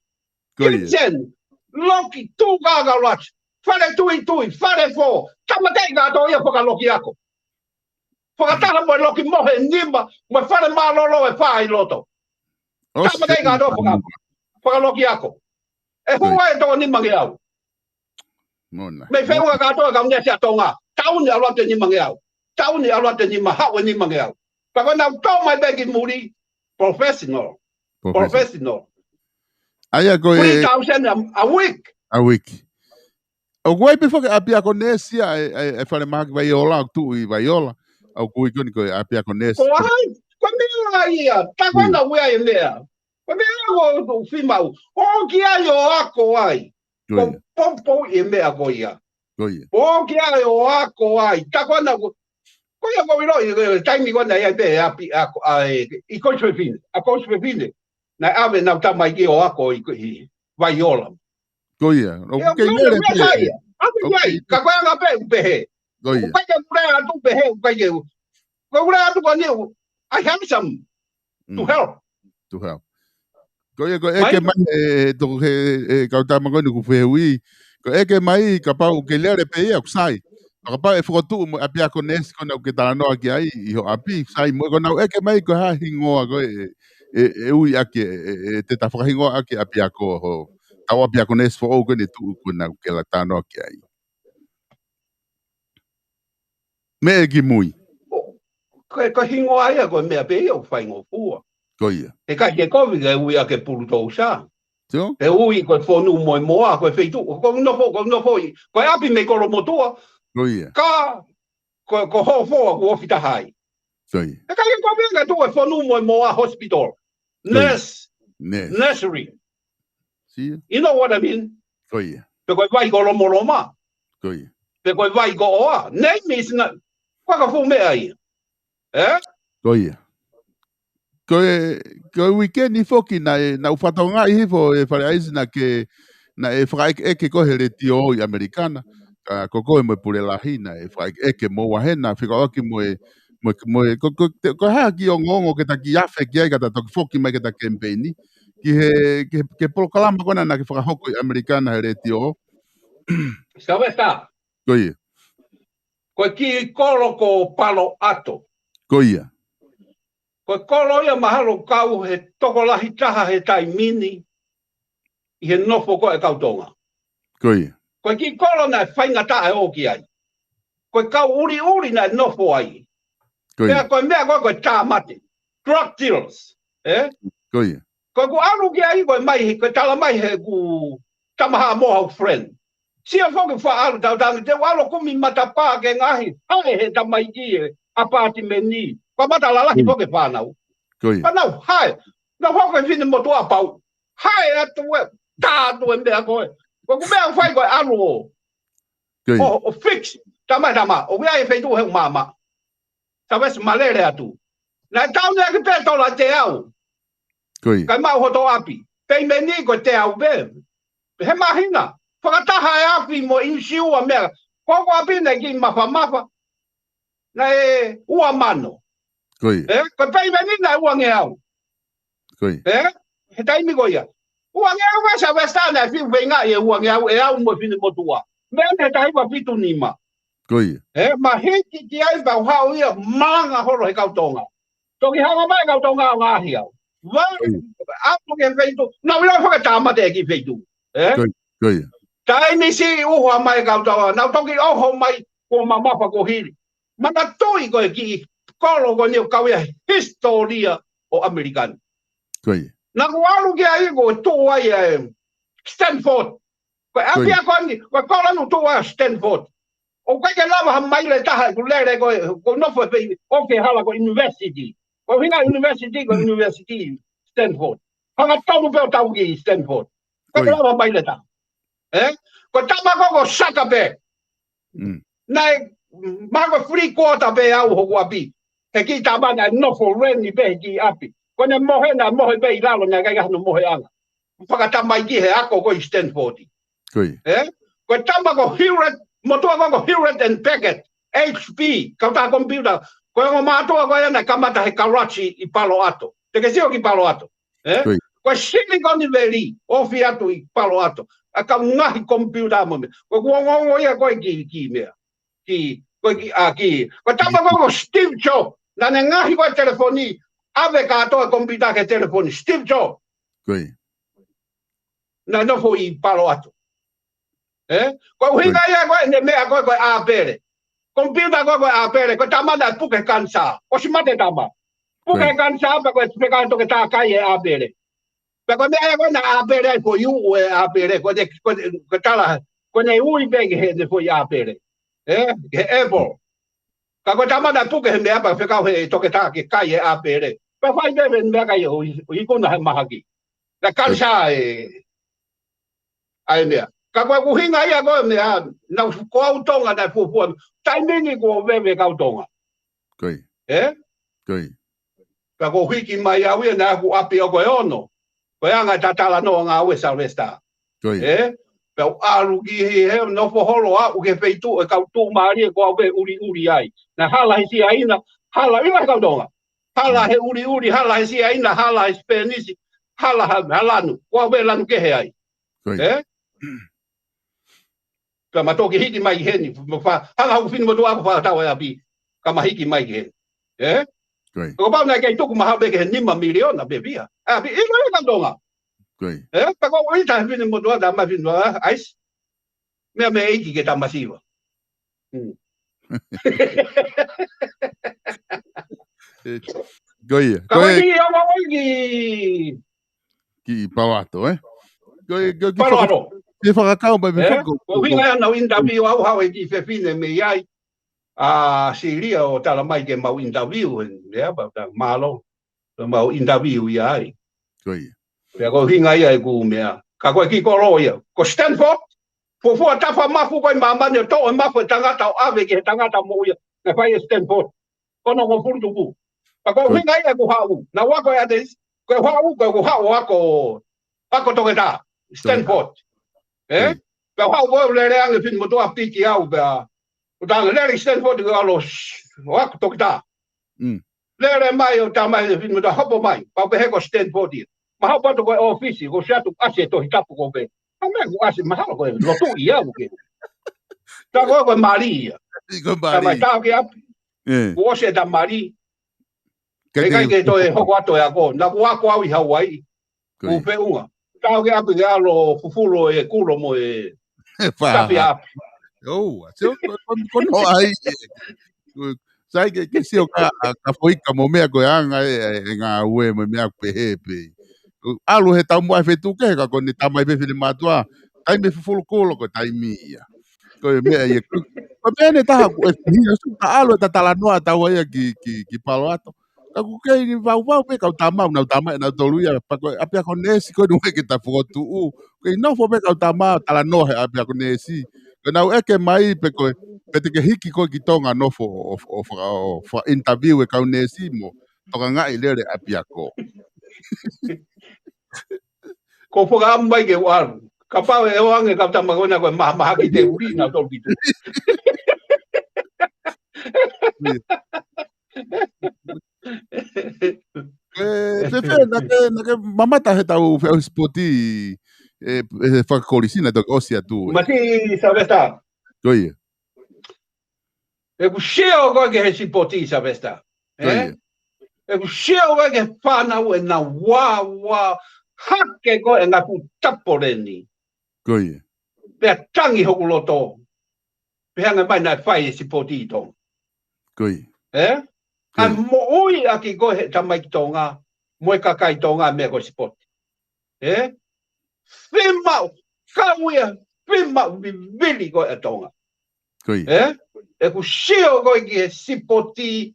Ko ia. Kitchen, loki, tūkaka lahi, fale tuitui, fale fō, tāmateʻi kātoa ia fakalokiako. Fakataha mo e loki mohe ʻe nima, mo e fale mālōlō ʻe fā ʻi loto. ʻOsi. Tāmateʻi kātoa faka-, fakalokiako. ʻE hū ai e toko nimangeau. Moʻoni. Mei feʻunga kātoa e kau neesi ʻa Tonga. Taʻu ni ʻalu atu e nimangeau. Taʻu ni ʻalu atu e nima, haʻu e nimangeau. Pea ko ʻenau tō mai pē ki muli, professional. Professional. Professional. ʻA ia ko e three thousand a, a week. A week. ʻOku ʻi ai pē foki ʻapiako neesi ia ʻe, ʻe, ʻe falemahaki Vaiola, ʻoku tuʻu ʻi Vaiola. ʻOku ui ko eni ko e ʻapiako neesi. Ko hai, ko e meʻa ia, tā ko ena ʻoku ʻi ai e meʻa. Ko e meʻa ia ʻoku ou fiemaʻu. ʻOku ʻi ai ʻo ako ai. Ko ia. Ko e poupou e meʻa ko ia. Ko ia. ʻOku ʻi ai ʻo ako ai. Tā ko ena ko, ko ia ʻoku ou ʻiloʻi, e, taimi ko ena ʻi ai pē ʻapiako, ʻa e, ʻi Kosipefine. ʻA Kosipefine. Naʻe ʻave ʻenau tamaiki ʻo ako ʻi, ʻi Vaiola. Ko ia. ʻOku kei lele pē. ʻOku kei lele pē. Ka ko e anga pē ʻoku pehē. Ko ia. ʻOku ʻikai ke u lea atu pehē, ʻoku ʻikai ke u, ko e lea atu ko eni, I have some to help. To help. Ko ia, ko e ʻeke mai he, he toko he, he kau tama ko eni ʻoku fehuʻi. Ko e ʻeke mai, kapau ʻoku kei lele pē ia, ʻoku sai. Kapau ʻe fokotuʻu mo e ʻapiako neesi ko ena ʻoku ke talanoa ki ai, ʻi ho ʻapi, sai mo e ko ʻenau ʻeke mai, ko e hā e hingoa ko ē, ʻe, ʻe ui ʻaki e, e, e te ta fakahingoa ʻaki e ʻapiako ho. Tau ʻapiako neesi foʻou ko eni ʻe tuʻu ko ena ʻoku ke talanoa ki ai. Meʻa ki mui. Ko e, ko e hingoa ia, ko e meʻa pē ia ʻoku faingofua. Ko ia. ʻE ʻikai ke kovi ke ui ʻaki e pulutousa. Sio? ʻE ui ko e fonu mo e moa, ko e feituʻu, ko e nofo, ko e nofo ʻi, ko e ʻapi mei Kolomotuʻa. Ko ia. Ka, ko, ko Hofoa, ʻoku ofi taha ai. Ko ia. ʻE ʻikai ke kovi ke tuʻu e fonu mo e moa hospital. Ko ia. Nurse. Nurse. Nursery. Sio? You know what I mean? Ko ia. Pe ko e vai ko Lomoloma. Ko ia. Pe ko e vai ko ʻOa. Name is not, ko e ka fuʻu meʻa ia. Ē? Ko ia. Ko e, ko e uike ni foki naʻe, naʻa ku fakatokangaʻi hifo ʻe Fale ʻAisi naʻa ke, naʻe fakaʻekeʻeke ko ē he letiō ʻi ʻAmelika na, ka ko koe mo e pule lahi naʻe fakaʻekeʻeke mo ua hena, fekauʻaki mo e, mo e, mo e, ko, ko, te, ko e hā ki ongoongo ke ta kiʻi afe ki ai ka ta toki foki mai ke ta kemipeini, ki he, ki he, ki he polokalama ko ena naʻa ke fakahoko ʻi ʻAmelika na he letiō. Sylvester, Ko ia, ko e kiʻi kolo ko Palo Ato. ko ia, Ko e kolo ia mahalo kau he tokolahi taha he taimi ni ʻi he nofo ko ē ʻa e kau Tonga. ko ia, Ko e kiʻi kolo naʻe faingataʻa e ō ki ai. Ko e kau ʻuliʻuli naʻe nofo ai. ko Pea ia, ko e meʻa ko ē ko e tāmate. Drug dealers. Ē? ko ia, Ko ʻeku ʻalu ki ai ko e mai, ko e tala mai he ʻeku tama Haʻamoa, hoku friend. Sio foki faʻa ʻalu tau tangi, te u ʻalu ʻo kumi matapā ke ngaohi, hae he tamaiki e ʻapātimeni. Ko e mata lalahi Mm. foki e fānau. ko ia, Fānau, hae. Nau hoko e finemotuʻa pau. Hae atu e, tā atu e meʻa ko ē. Ko ʻeku meʻa fai ko e ʻalu ʻo, ko ia, ʻo, ʻo fix. Tama, tama, ʻo ʻi ai e feituʻu he ʻū maama. Sylvester, malele atu. Naʻe tau ne aki pē tola teau. ko ia, Kae maʻu hoto ʻapi. Peimeni ko e teau pē. He māhina. Fakataha e ʻapi mo e inisiua meʻa. Ko hoku ʻapi naʻe kiʻi mafamafa. Naʻe ua mano. ko ia, Ē? Ko e peimeni naʻe ua ngeau. ko ia, Ē? He taimi ko ia. Ua ngeau ē, Sylvester, naʻe fiu feinga e ua ngeau ʻe au mo e finemotuʻa. Meʻa naʻe tahi ua fitu nima. ko ia, Ē, mahiki ki ai pau hao ia malanga holo he kau Tonga. Toki hanga mai kau Tonga ʻo ngaohi au. Vā, Oi. ʻalu ki he feituʻu. Nau ʻilo fakatāmate e kiʻi feituʻu. Ē? Ko ia, ko ia. Taimi siʻi ʻuha mai kau Tonga. Nau toki ʻoho mai kuo mamafa ko hili. Manatuʻi ko e kiʻi kolo ko eni ʻoku kau ia he hisitōlia ʻo ʻAmelika ni. Ko ia. Naʻa ku ʻalu ki ai ko e tuʻu ai e Stanford. Ko e ʻapi ia ko eni, ko e kolo ʻoku tuʻu ai Stanford. ʻOku ʻikai ke lava ha maile ʻe taha ʻeku lele ko e, ko e nofo e pei, ʻo ke hala ko e university. Ko e ʻuhinga university, ko e university Stanford. Hanga tonu pē ʻo tau ki Stanford. ʻIkai ke lava ha maile ʻe taha. Ē? Ko e tama ko ē ko Zuckerberg. Naʻe mahalo ko e free quarter pē ʻa hoku ʻapi. He kiʻi tama naʻe nofo rent pē he kiʻi ʻapi. Ko ʻene mohe naʻe mohe pē ʻi lalo naʻe ʻikai ke ʻi ai hano moheʻanga. Fakatamaiki he ako ko ē ʻi Stanford. Ko ia. Ē? Ko e tama ko Hewlett, motuʻa ko ē ko Hewlett and Packard, H P, kautaha komipiuta. Ko e ongo mātuʻa ko ia naʻe kamata he kalachi ʻi Palo Alto. Te ke sio ki Palo Alto. Ē? Ko ia. Ko e Silicon Valley, ofi atu ʻi Palo Alto. ʻA e kau ngaahi komipiuta mo e meʻa. Ko ʻeku ongoongo ia ko ē ki, ki meʻa. Ki, ko e ki, ʻa ki. Ko e tama ko ē ko Steve Jobs. Naʻa ne ngaohi ko ē telefoni, ʻave kātoa e komipiuta ki he telefoni. Steve Jobs. Ko ia. Naʻe nofo ʻi Palo Alto. Ē? Ko e ʻuhinga ia ko ē ʻene meʻa ko ē ko e ʻāpele. Komipiuta ko ē ko e ʻāpele, ko e tama naʻe puke kanisā. ʻOsi mate tama. Puke kanisā pea ko e fekau toki tākai e ʻāpele. Pea ko e meʻa ia ko ē naʻe ʻāpele ai foʻi uʻu e ʻāpele, ko ʻene, ko ʻene, ko e tala, ko ʻene ui pē ki heʻene foʻi ʻāpele. Ē? Ki he apple. Ka ko e tama naʻe puke he meʻa pea fekau he toki tākai e ʻāpele. Pea fai pē meʻa kai ʻo i-, ʻo ikuna he mahaki. Naʻe kanisā e, ʻa e meʻa. Ka ko ʻeku ʻuhinga ia ko e meʻa, naʻa ku, ko au Tonga naʻe fuofua. Taimi ni kuo veve kau Tonga. Ko ia. Ē? Ko ia. Pea ko e hiki mai au ia naʻa ku ʻapi ʻo ko e ono. Ko e anga e talanoa ngāue Sylvester. Ko ia. Ē? Pea u ʻalu ki he, he nofo holo au ki he feituʻu e kau tuʻumālie ko au pē ʻuliʻuli ai. Naʻe hala he Siaina, hala ʻi he kau Tonga. Hala he ʻuliʻuli, hala he Siaina, hala he Sipenisi, hala ha, ha lanu. Ko au pē lanu kehe ai. Ko ia. Ē? Ka ma toki hiki mai heni, ma fa-, hanga hoku finemotuʻa ʻo fakatau e ʻapi, ka ma hiki mai heni. Ē? Ko ia. Ko pau naʻe kei tuku mahalo pē ki he nima miliona pē pia. ʻApi, ʻilo ia kau Tonga. Ko ia. Ē? Pea ko au ʻita he finemotuʻa, tama finemotuʻa, ʻaisi. Meʻa meʻa ʻeiki ke tama siva. Hmm. Ko ia. Ka Ko ko ia. Ni o ma oi ki Ki Palo Alto, ē? Ko ia, ko ia, ki Palo faka-, Alto. ki fakakau mai, me Ē? faka-, Ko e ʻuhinga ia naʻa ku interview au hau e kiʻi fefine mei ai. ʻA Silia ʻo tala mai ke mau interview, ē, ʻa pea, pea mālō. Pea mau interview ia ai. Ko ia. Pea ko e ʻuhinga ia ʻeku meʻa. Ka ko e kiʻi kolo ia. Ko Stanford, fuofua tafa mafu ko ē ʻi māmani ʻo toʻo e mafu e tangata ʻo ʻave ki he tangata moʻui ia. Naʻe fai ʻe Stanford. Ko hono hongofulu tupu. Pea ko e ʻuhinga ia ʻeku haʻu. Naʻa ku ako e ʻatesi, ko e haʻu, ko e haʻu ako, ako toketā. Stanford. ʻE? Pea u haʻu ko ē ʻo lele ange Finemotuʻa piki au pea. ʻO tala ange lele Stanford ke ʻalu ʻo ako toketā. Lele mai ʻo tala mai Finemotuʻa hopo mai. Pea u pehē ko Stanford ia. Mahalo pē ʻoku ʻi he ʻōfisi, ko ʻosi atu ʻasi e Tohi Tapu ko pē. Ka meʻa kuo ʻasi, mahalo ko e lotu ia ʻoku ke. Tā ko ē ko e mali ia. Ko e tā mai mali. Tau ki ʻapi. Kuo ʻosi e tā mali. Ke ʻikai ke toe hoko atu e ako. Naʻa ku ako au ʻi Hawaii. Kuo feʻunga. Tau ki ʻapi ke ʻalu ʻo fufulu e kulo mo e tafi ʻapi. ʻOua, sio, ko, ko, ko no ai. Sai ke, ke sio ka, ka foʻi ka mo meʻa ko e anga e, e, e ngāue mo e meʻa pehē pē. ʻAlu he taumuʻa e feituʻu kehe ka ko ʻene tā mai pē Finemotuʻa. Taimi e fufulu kulo ko e taimi ia. Ko e meʻa ia. Ko, ko e meʻa ʻe taha ko e hia su ka ʻalu e ta talanoa tau ia ki, ki, ki Palo Alto. Ka ʻoku kei vauvau pē kau tama, nau tama, nau tolu ia, pea ko e ʻapiako neesi ko e nunga ke ta fokotuʻu. Kei nofo pē kau tama, talanoa he ʻapiako neesi. Ka nau ʻeke mai pē ko e, pe te ke hiki koe ki Tonga nofo ʻo, ʻo, ʻo, ʻo, ʻo interview e kau neesi mo tokangaʻi lele ʻapiako. Ko fakaʻamu mai ke u ʻalu. Kapau ʻe ʻoange kau tama ko ena ko e mahamahaki te uli na tolu ki tuʻa. ʻE, fēfē, naʻa ke, naʻa ke mamata he tau feʻauhi sipoti, ʻe, ʻe fakakolisi naʻe toki ʻosi atu, ʻe. Mati Saveta. Ko ia. ʻE ku sio ko ē ki he sipoti Saveta. ʻE? Ko ia. ʻE ku sio ko ē ki he fānau ʻenau vāvā hake ko ē ʻenau tapoleni. Ko ia. Pea tangi hoku loto. Pea hanga mai naʻe fai e sipoti ʻi Tonga. Ko ia. ʻE? Ko ia. ʻA e moʻui ʻaki ko ē he tamaiki Tonga, mo e kakai Tonga meʻa ko e sipoti. ʻE? Fiemaʻu, kau ia, fiemaʻu vivili ko ē ʻa Tonga. Ko ia. ʻE? ʻE ku sio ko ē ki he sipoti,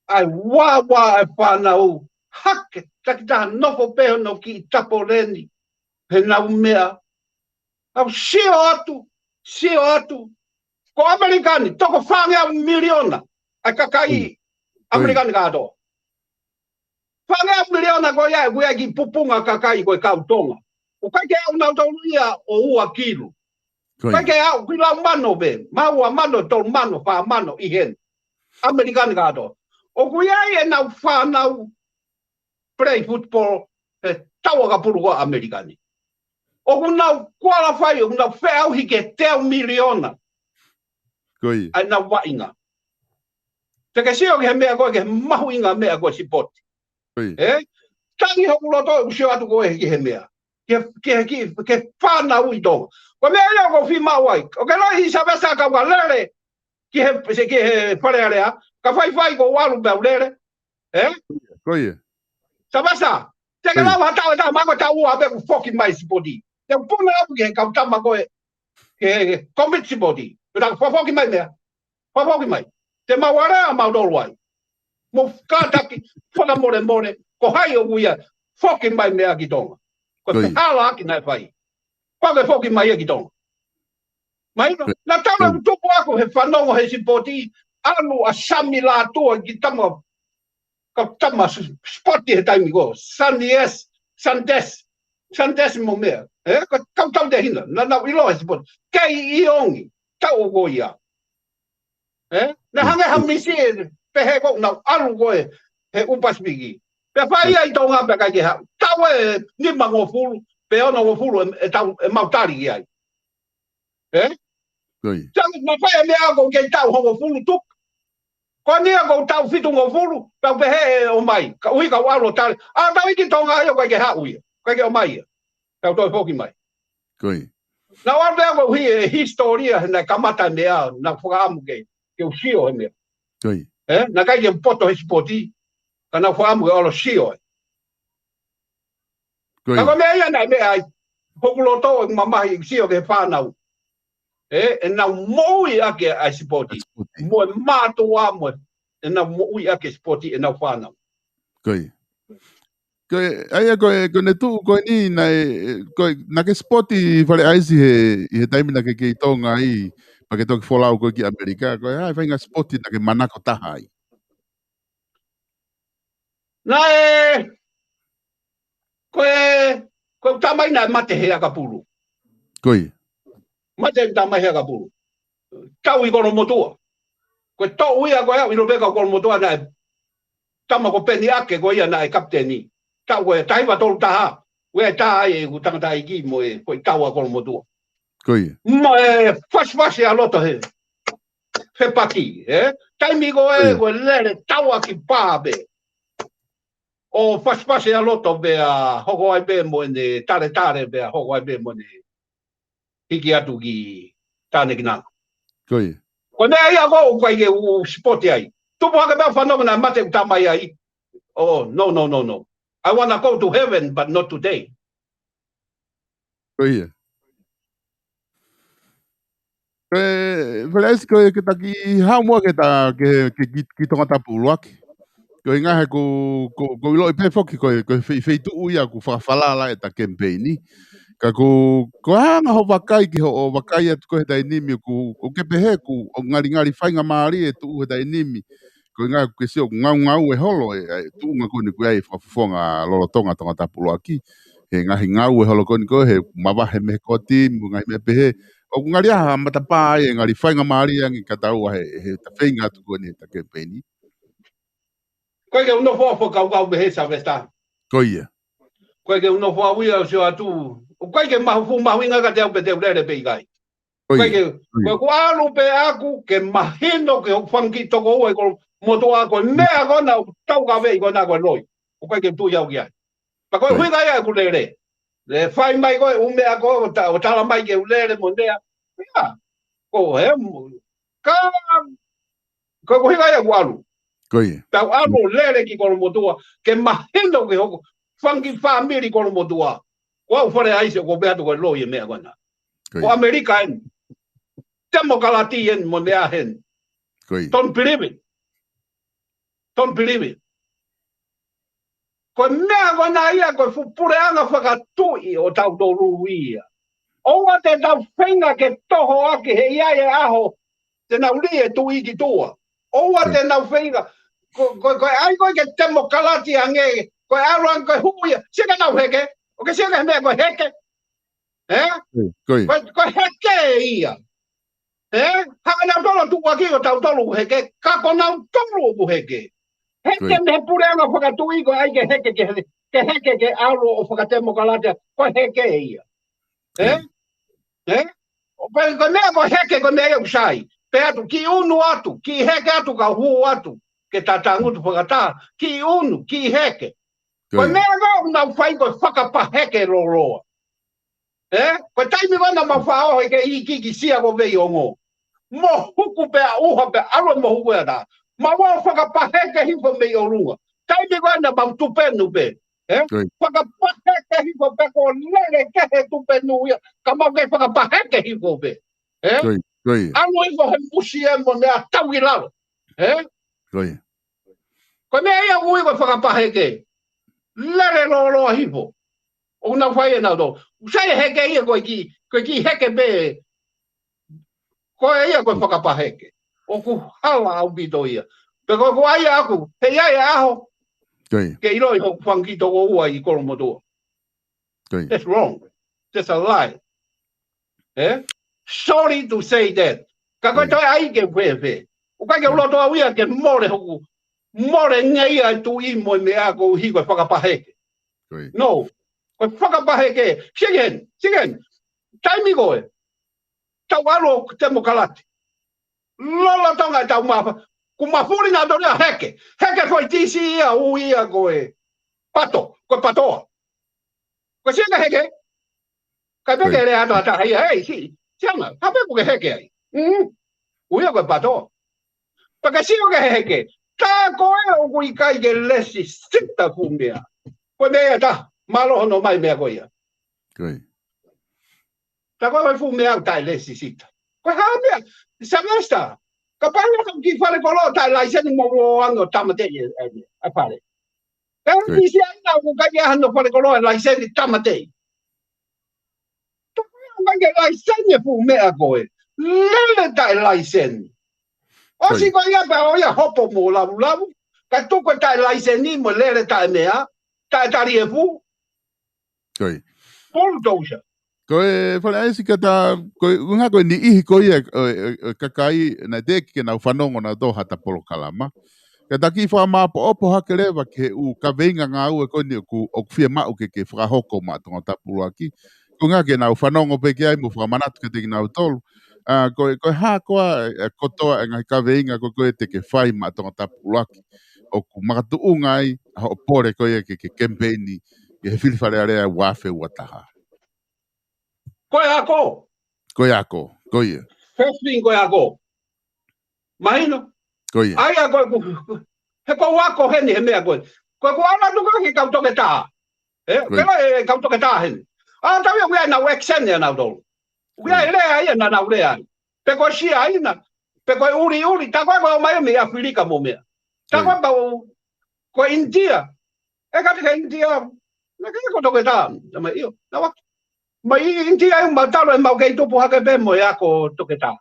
ʻa e vāvā e fānau, hake, takitaha nofo pē hono kiʻi tapoleni, he nau meʻa, ʻa u sio atu, sio atu. Ko ʻAmelika ni, toko fāngeau miliona, ʻa e kakai ʻAmelika ni kātoa. Fāngeau miliona ko ia, ʻoku ʻi ai e kiʻi pupunga kakai ko e kau Tonga. ʻOku ʻikai ke aʻu nautolu ia ʻo ua kilu. ʻOku ʻikai ke aʻu ki lau mano pē, mā ua mano, tolu mano, fā mano, ʻi heni. ʻAmelika ni kātoa. ʻOku ʻi ai ʻenau fānau play football he tau ʻakapulu ko ē ʻAmelika ni. ʻOku nau qualify, ʻoku nau feʻauhi ke teau miliona. Ko ia. ʻA ʻenau vaʻinga. Te ke sio ki he meʻa ko ē, ki he mahuʻinga meʻa ko e sipoti. Ko ia. ʻE? Tangi hoku loto ʻeku sio atu ko ē ki he meʻa. Ki he, ki he, ki he, ki he fānau ʻi Tonga. Ko e meʻa ia ʻoku ou fiemaʻu ai. ʻOku ke loi ʻi Savesa ka u ka lele. Ki he, se ki he Fale Alea. Ka faifai ko u ʻalu pea u lele. ʻE? Ko ia. Savesa, te ke lau ha taʻu ʻe taha mai ko e taʻu ua pē kuo foki mai sipoti. Te u puna ʻapu ki he kau tama ko ē, ki he, ki he komiti sipoti. Pea ta fakafoki mai meʻa. Fakafoki mai. Te mau alea mautolu ai. Mo kātaki, fakamolemole, ko hai ʻoku ʻi ai, foki mai meʻa ki Tonga. Ko e hala ʻaki naʻe fai. Ko e foki mai ia ki Tonga. Mai no, naʻa tau lau tupu aku he fanongo he sipoti, ʻalu ʻa Sami Lātua ki tama, ka tama s-, sipoti he taimi ko, Sanies, Sandes, Sandes mo meʻa. ʻE, ka tau tau te hina, naʻa nau ʻilo he sipoti. Kei ʻi ongi, tau ko ia. ʻE, naʻe hangē ha misi ʻe, pehē ko, nau ʻalu ko ē, he ʻū Pasifiki. Pea fai ai Tonga pea ʻikai ke haʻu. Tau ʻe nimangofulu, pe onongofulu, ʻe, ʻe tau, ʻe mau tali ki ai. ʻE? Ko ia. Tau, ma fai e meʻa ko ke tau hongofulu tuku. Ko eni ia ko tau fitungofulu, tau pehē ʻe ʻomai. Ka ui ka u ʻalu ʻo tali. ʻA tau ʻi ki Tonga ia, ʻikai ke haʻu ia. ʻIkai ke ʻomai ia. Tau toe foki mai. Ko ia. Naʻa ku ʻalu pea ko hui e hisitōlia, he naʻe kamata e meʻa, naʻa ku fakaʻamu ke, ke u sio he meʻa. Ko ia. ʻE? Naʻe ʻikai ke poto he sipoti, ka naʻa ku fakaʻamu ke ʻalu ʻo sio ai. Ko ia. Ka ko e meʻa ia naʻe meʻa ai, hoku loto ʻeku mamahi ʻeku sio ki he fānau. ʻE, ʻenau moʻui ʻaki ʻa e sipoti. ʻA e sipoti. Mo e mātuʻa mo e, ʻenau moʻui ʻaki e sipoti, ʻenau fānau. Ko ia. Ko e, ʻa ia ko e, ko ʻene tuʻu ko eni naʻe, ko e, naʻa ke sipoti Fale ʻAisi he, ʻi he taimi naʻa ke kei Tonga ai, pea ke toki folau ko ē ki ʻAmelika, ko e, ʻa e faʻahinga sipoti naʻa ke manako taha ai. Naʻe, ko e, ko e tamai naʻe mate he ʻakapulu. Ko ia. Mate ʻeku tamai he ʻakapulu. Tau ʻi Kolomotuʻa. Ko e toʻu ia ko ē au ʻilo pē ka Kolomotuʻa naʻe tama ko Peni ʻAke ko ia naʻe kapiteni. Tau ko e taha hiva tolu taha. Ko e tā ai ʻeku tangataʻeiki mo e ko e tau ʻa Kolomotuʻa. Ko ia. Mo e fasifasi ʻa loto he. He paki, ē? Taimi ko ē ko e lele tau ʻaki pā pē. ʻO fasifasi ʻa loto pea hoko ai pē mo ʻene taletale pea hoko ai pē mo ʻene hiki atu ki Tānekinanga. Ko ia. Ko e meʻa ia ko ʻoku ʻikai ke u sipoti ai. Tupu hake pea fanongo naʻe mate ʻeku tamai ai. Oh, no, no, no, no. I wanna go to heaven, but not today. Ko ia. Ko e, Fale ʻAisi, ko e ke taki hau mua ke ta, ke, ke ki, ki Tongatapu ʻuluaki. Ko e ngaahi ko, ko, ko ʻiloʻi pē foki ko e, ko e fei, feituʻu ia ʻoku fakafalala ʻeta kemipeini. Ka ko, ko e hanga hoʻo vakai ki hoʻo vakai atu ko e he taimi ni ʻoku, ʻoku ke pehē ʻoku, ʻoku ngalingali faingamālie e tuʻu he taimi ni. Ko e ngaahi ke sio ʻoku ngaungaue holo e, e tuʻunga ko eni ʻoku ʻi ai e fakafofonga lolotonga Tongatapu ʻuluaki. He ngaahi ngaue holo ko eni ko e he mavahe mei he koti, mo e ngaahi meʻa pehē. ʻOku ngali ʻi ai ha matapā ai e ngali faingamālie ange kia taua he, he ta feinga atu ko eni he ta kemipeini. Ko e ke u nofo ʻo fakakaukau pehē Sylvester. Ko ia. Ko e ke u nofo au ia ʻo sio atu. ʻOku ʻikai ke mahu fuʻu mahuʻinga kiate au pe te u lele pe ʻikai. Ko ia. ʻIkai ke, ko ia. Ko e ʻalu pē ʻaku ke mahino ki hoku fanga kiʻi tokoua ʻi Kolomotuʻa ko e meʻa ko ena ʻoku tau kavei ko ena ko e loi. ʻOku ʻikai ke u tui au ki ai. Pea ko e, ko ia, ʻuhinga ia ʻeku lele. Le fai mai ko e ʻū meʻa ko ē ʻo ta-, ʻo tala mai ke u lele mo e meʻa. Ia. Ko e mo-, ka, ko e ʻuhinga ia ʻeku ʻalu. Ko ia. Pea u ʻalu ʻo lele ki Kolomotuʻa, ke mahino ki hoku fanga kiʻi fāmili Kolomotuʻa. Ko au Fale ʻAisi ʻoku ou pehē atu ko e loi e meʻa ko ena. Ko ia. Ko ʻAmelika eni. Temokalati eni mo e meʻa heni. Ko ia. Don't believe it. Don't believe it. Ko e meʻa ko ena ia, ko e fuʻu puleʻanga fakatuʻi ʻo tautolu ia. ʻOua te tau feinga ke toho ʻaki he ʻe ʻi ai e ʻaho te nau lī e tuʻi ki tuʻa. ʻOua, ko ia, te nau feinga. Ko, ko, ko e ʻai ko ē ke temokalati ange, ko e ʻalu ange ko e hū ia. Sio ki he nau heke. ʻOku ke sio ki he meʻa ko e heke. Ē? Ko ia, ko ia. Ko e, ko e heke ia. Ē? Hanga nautolu ʻo tuʻuaki ʻo tautolu ʻoku heke, ka ko nautolu ʻoku heke. Heke, ko ia, mei he puleʻanga fakatuʻi ko e ʻai ke heke, ke, ke heke, ke ʻalu ʻo fakatemokalati, ko e heke ia. Ē? Ko ia. Ē? ʻO pehē ko e meʻa ko e heke, ko e meʻa ia ʻoku sai. Pehē atu, kiʻi ʻunu atu, kiʻi heke atu, ka hū atu, ke ta tangutu fakataha, kiʻi ʻunu, kiʻi heke. Ko ia. Ko e meʻa ko ē ʻoku nau fai ko e fakapaheke lōloa. Ē? Ko e taimi ko ē naʻa mau faʻa ō he ke iiki ki Sia ko Veiongo. Mohuku pea ʻuha pea ʻalu e mohuku ʻe taha. Mau ō fakapaheke hifo mei ʻolunga. Taimi ko ē naʻa mau tupenu pē. Ē? Ko ia. Fakapaheke hifo pē ko e lele kehe tupenu ia. Ka mau kei fakapaheke hifo pē. Ē? Ko ia, ko ia. ʻAlu hifo he musie mo e meʻa tau ki lalo. Ē? Ko ia. Ko e meʻa ia ʻoku ui ko e fakapaheke. Lele lōloa hifo. ʻOku nau fai ʻe nautolu. ʻOku sai e heke ia ko e kiʻi, ko e kiʻi heke pē. Ko e ia ko e fakapaheke. ʻOku hala ʻaupito ia. Pea ko, ko ia ʻaku, he ʻe ʻi ai e ʻaho. Ko ia. Ke ʻiloʻi hoku fanga kiʻi tokoua ʻi Kolomotuʻa. Ko ia. That's wrong. That's a lie. Ē? Sorry to say that. Ka ko e, ko ia, toe ʻai ke fēfē. ʻOku ʻikai ke, ko ia, u loto au ia ke mole hoku, mole ngeia e tuʻi mo e meʻa koeʻuhi ko e fakapaheke. Ko ia. No. Ko e fakapaheke. Sio ki heni, sio ki heni. Taimi ko ē tau ʻalu ʻo temokalati. Lolotonga e tau mafa. Kuo mafuli nautolu ia heke. Heke foʻi tisi ia ʻoku ui ia ko e pato. Ko e patoa. Ko e sio ki he heke. Kae pehē, ko ia, ke lea atu ha taha ia, hei, si, siana, ka pehē ʻoku ke heke ai. Mm. ʻOku ui ia ko e patoa. Pea ke sio ki he heke. Tā ko ē ʻoku ʻikai ke lēsisita fuʻu meʻa. Ko e meʻa ia ʻe taha, mālō hono ʻomai meʻa ko ia. Ko ia. Tā ko ē fuʻu meʻa ʻoku taʻe lēsisita. Ko e hā e meʻa, Sylvester, kapau ʻe ʻalu ki falekoloa taʻe laiseni mo ō ange ʻo tāmateʻi e, e, e fale. Ka, ko ia, ʻi Siaina ʻoku ʻikai ke ʻi ai hano falekoloa ʻe laiseni tāmateʻi. Tā ko ē ʻoku ʻikai ke laiseni e fuʻu meʻa ko ē. Lele taʻe laiseni. Ko ia. ʻOsi ko ia pea ō ia hopo mo lavulavu. Kae tuku e taʻe laiseni mo e lele taʻe meʻa. Taʻe tali e fuʻu. Ko ia. Bulldozer. Ko e Fale ʻAisi ka ta, ko e, ʻuhinga ko e niʻihi ko ia, ʻo e, ʻo e, ʻo e kakai, naʻe teʻeki ke nau fanongo nautolu ha ta polokalama. Ka ta kiʻi fakamāʻopoʻopo hake leva ki he ʻū kaveinga ngāue ko eni ʻoku, ʻoku fiemaʻu ke, ke fakahoko maʻa Tongatapu ʻuluaki. Ko e ʻuhinga ke nau fanongo pē ki ai mo fakamanatu kiate kinautolu. ʻA, ko e, ko e hā koā, ʻa, kotoa e ngaahi kaveinga ko, ko ē te ke fai maʻa Tongatapu ʻuluaki. ʻOku makatuʻunga ai, ʻa hoʻo pole ko ia ke, ke kemipeini, ʻi he fili Fale Alea ua afe ua taha. Ko e ako. Ko e ako, ko ia. First thing ko e ako. Mahino? Ko ia. ʻAi ako e ku, he ko e ako heni he meʻa ko ē. Ko e ko ala tuka ke kau toketā. ʻE, Ko ia. Pela e kau toketā heni. ʻA, tau ia ʻoku ʻi ai ʻenau accent ʻia nautolu. ʻOku ʻi ai Ko ia. Lea ia naʻa nau lea ai. Pe ko e Siaina, pe ko e ʻuliʻuli, tā ko ē ko e ʻomai mei ʻAfilika mo meʻa. Tā Ko ko ia. ē pau, ko e ʻInitia. ʻE ka te ka ʻInitia, naʻa ke ko toketā, tā mai ʻio, naʻa wa. Mai ʻInitia ʻi mau talo ʻe mau kei tupu hake pē mo e ako toketā.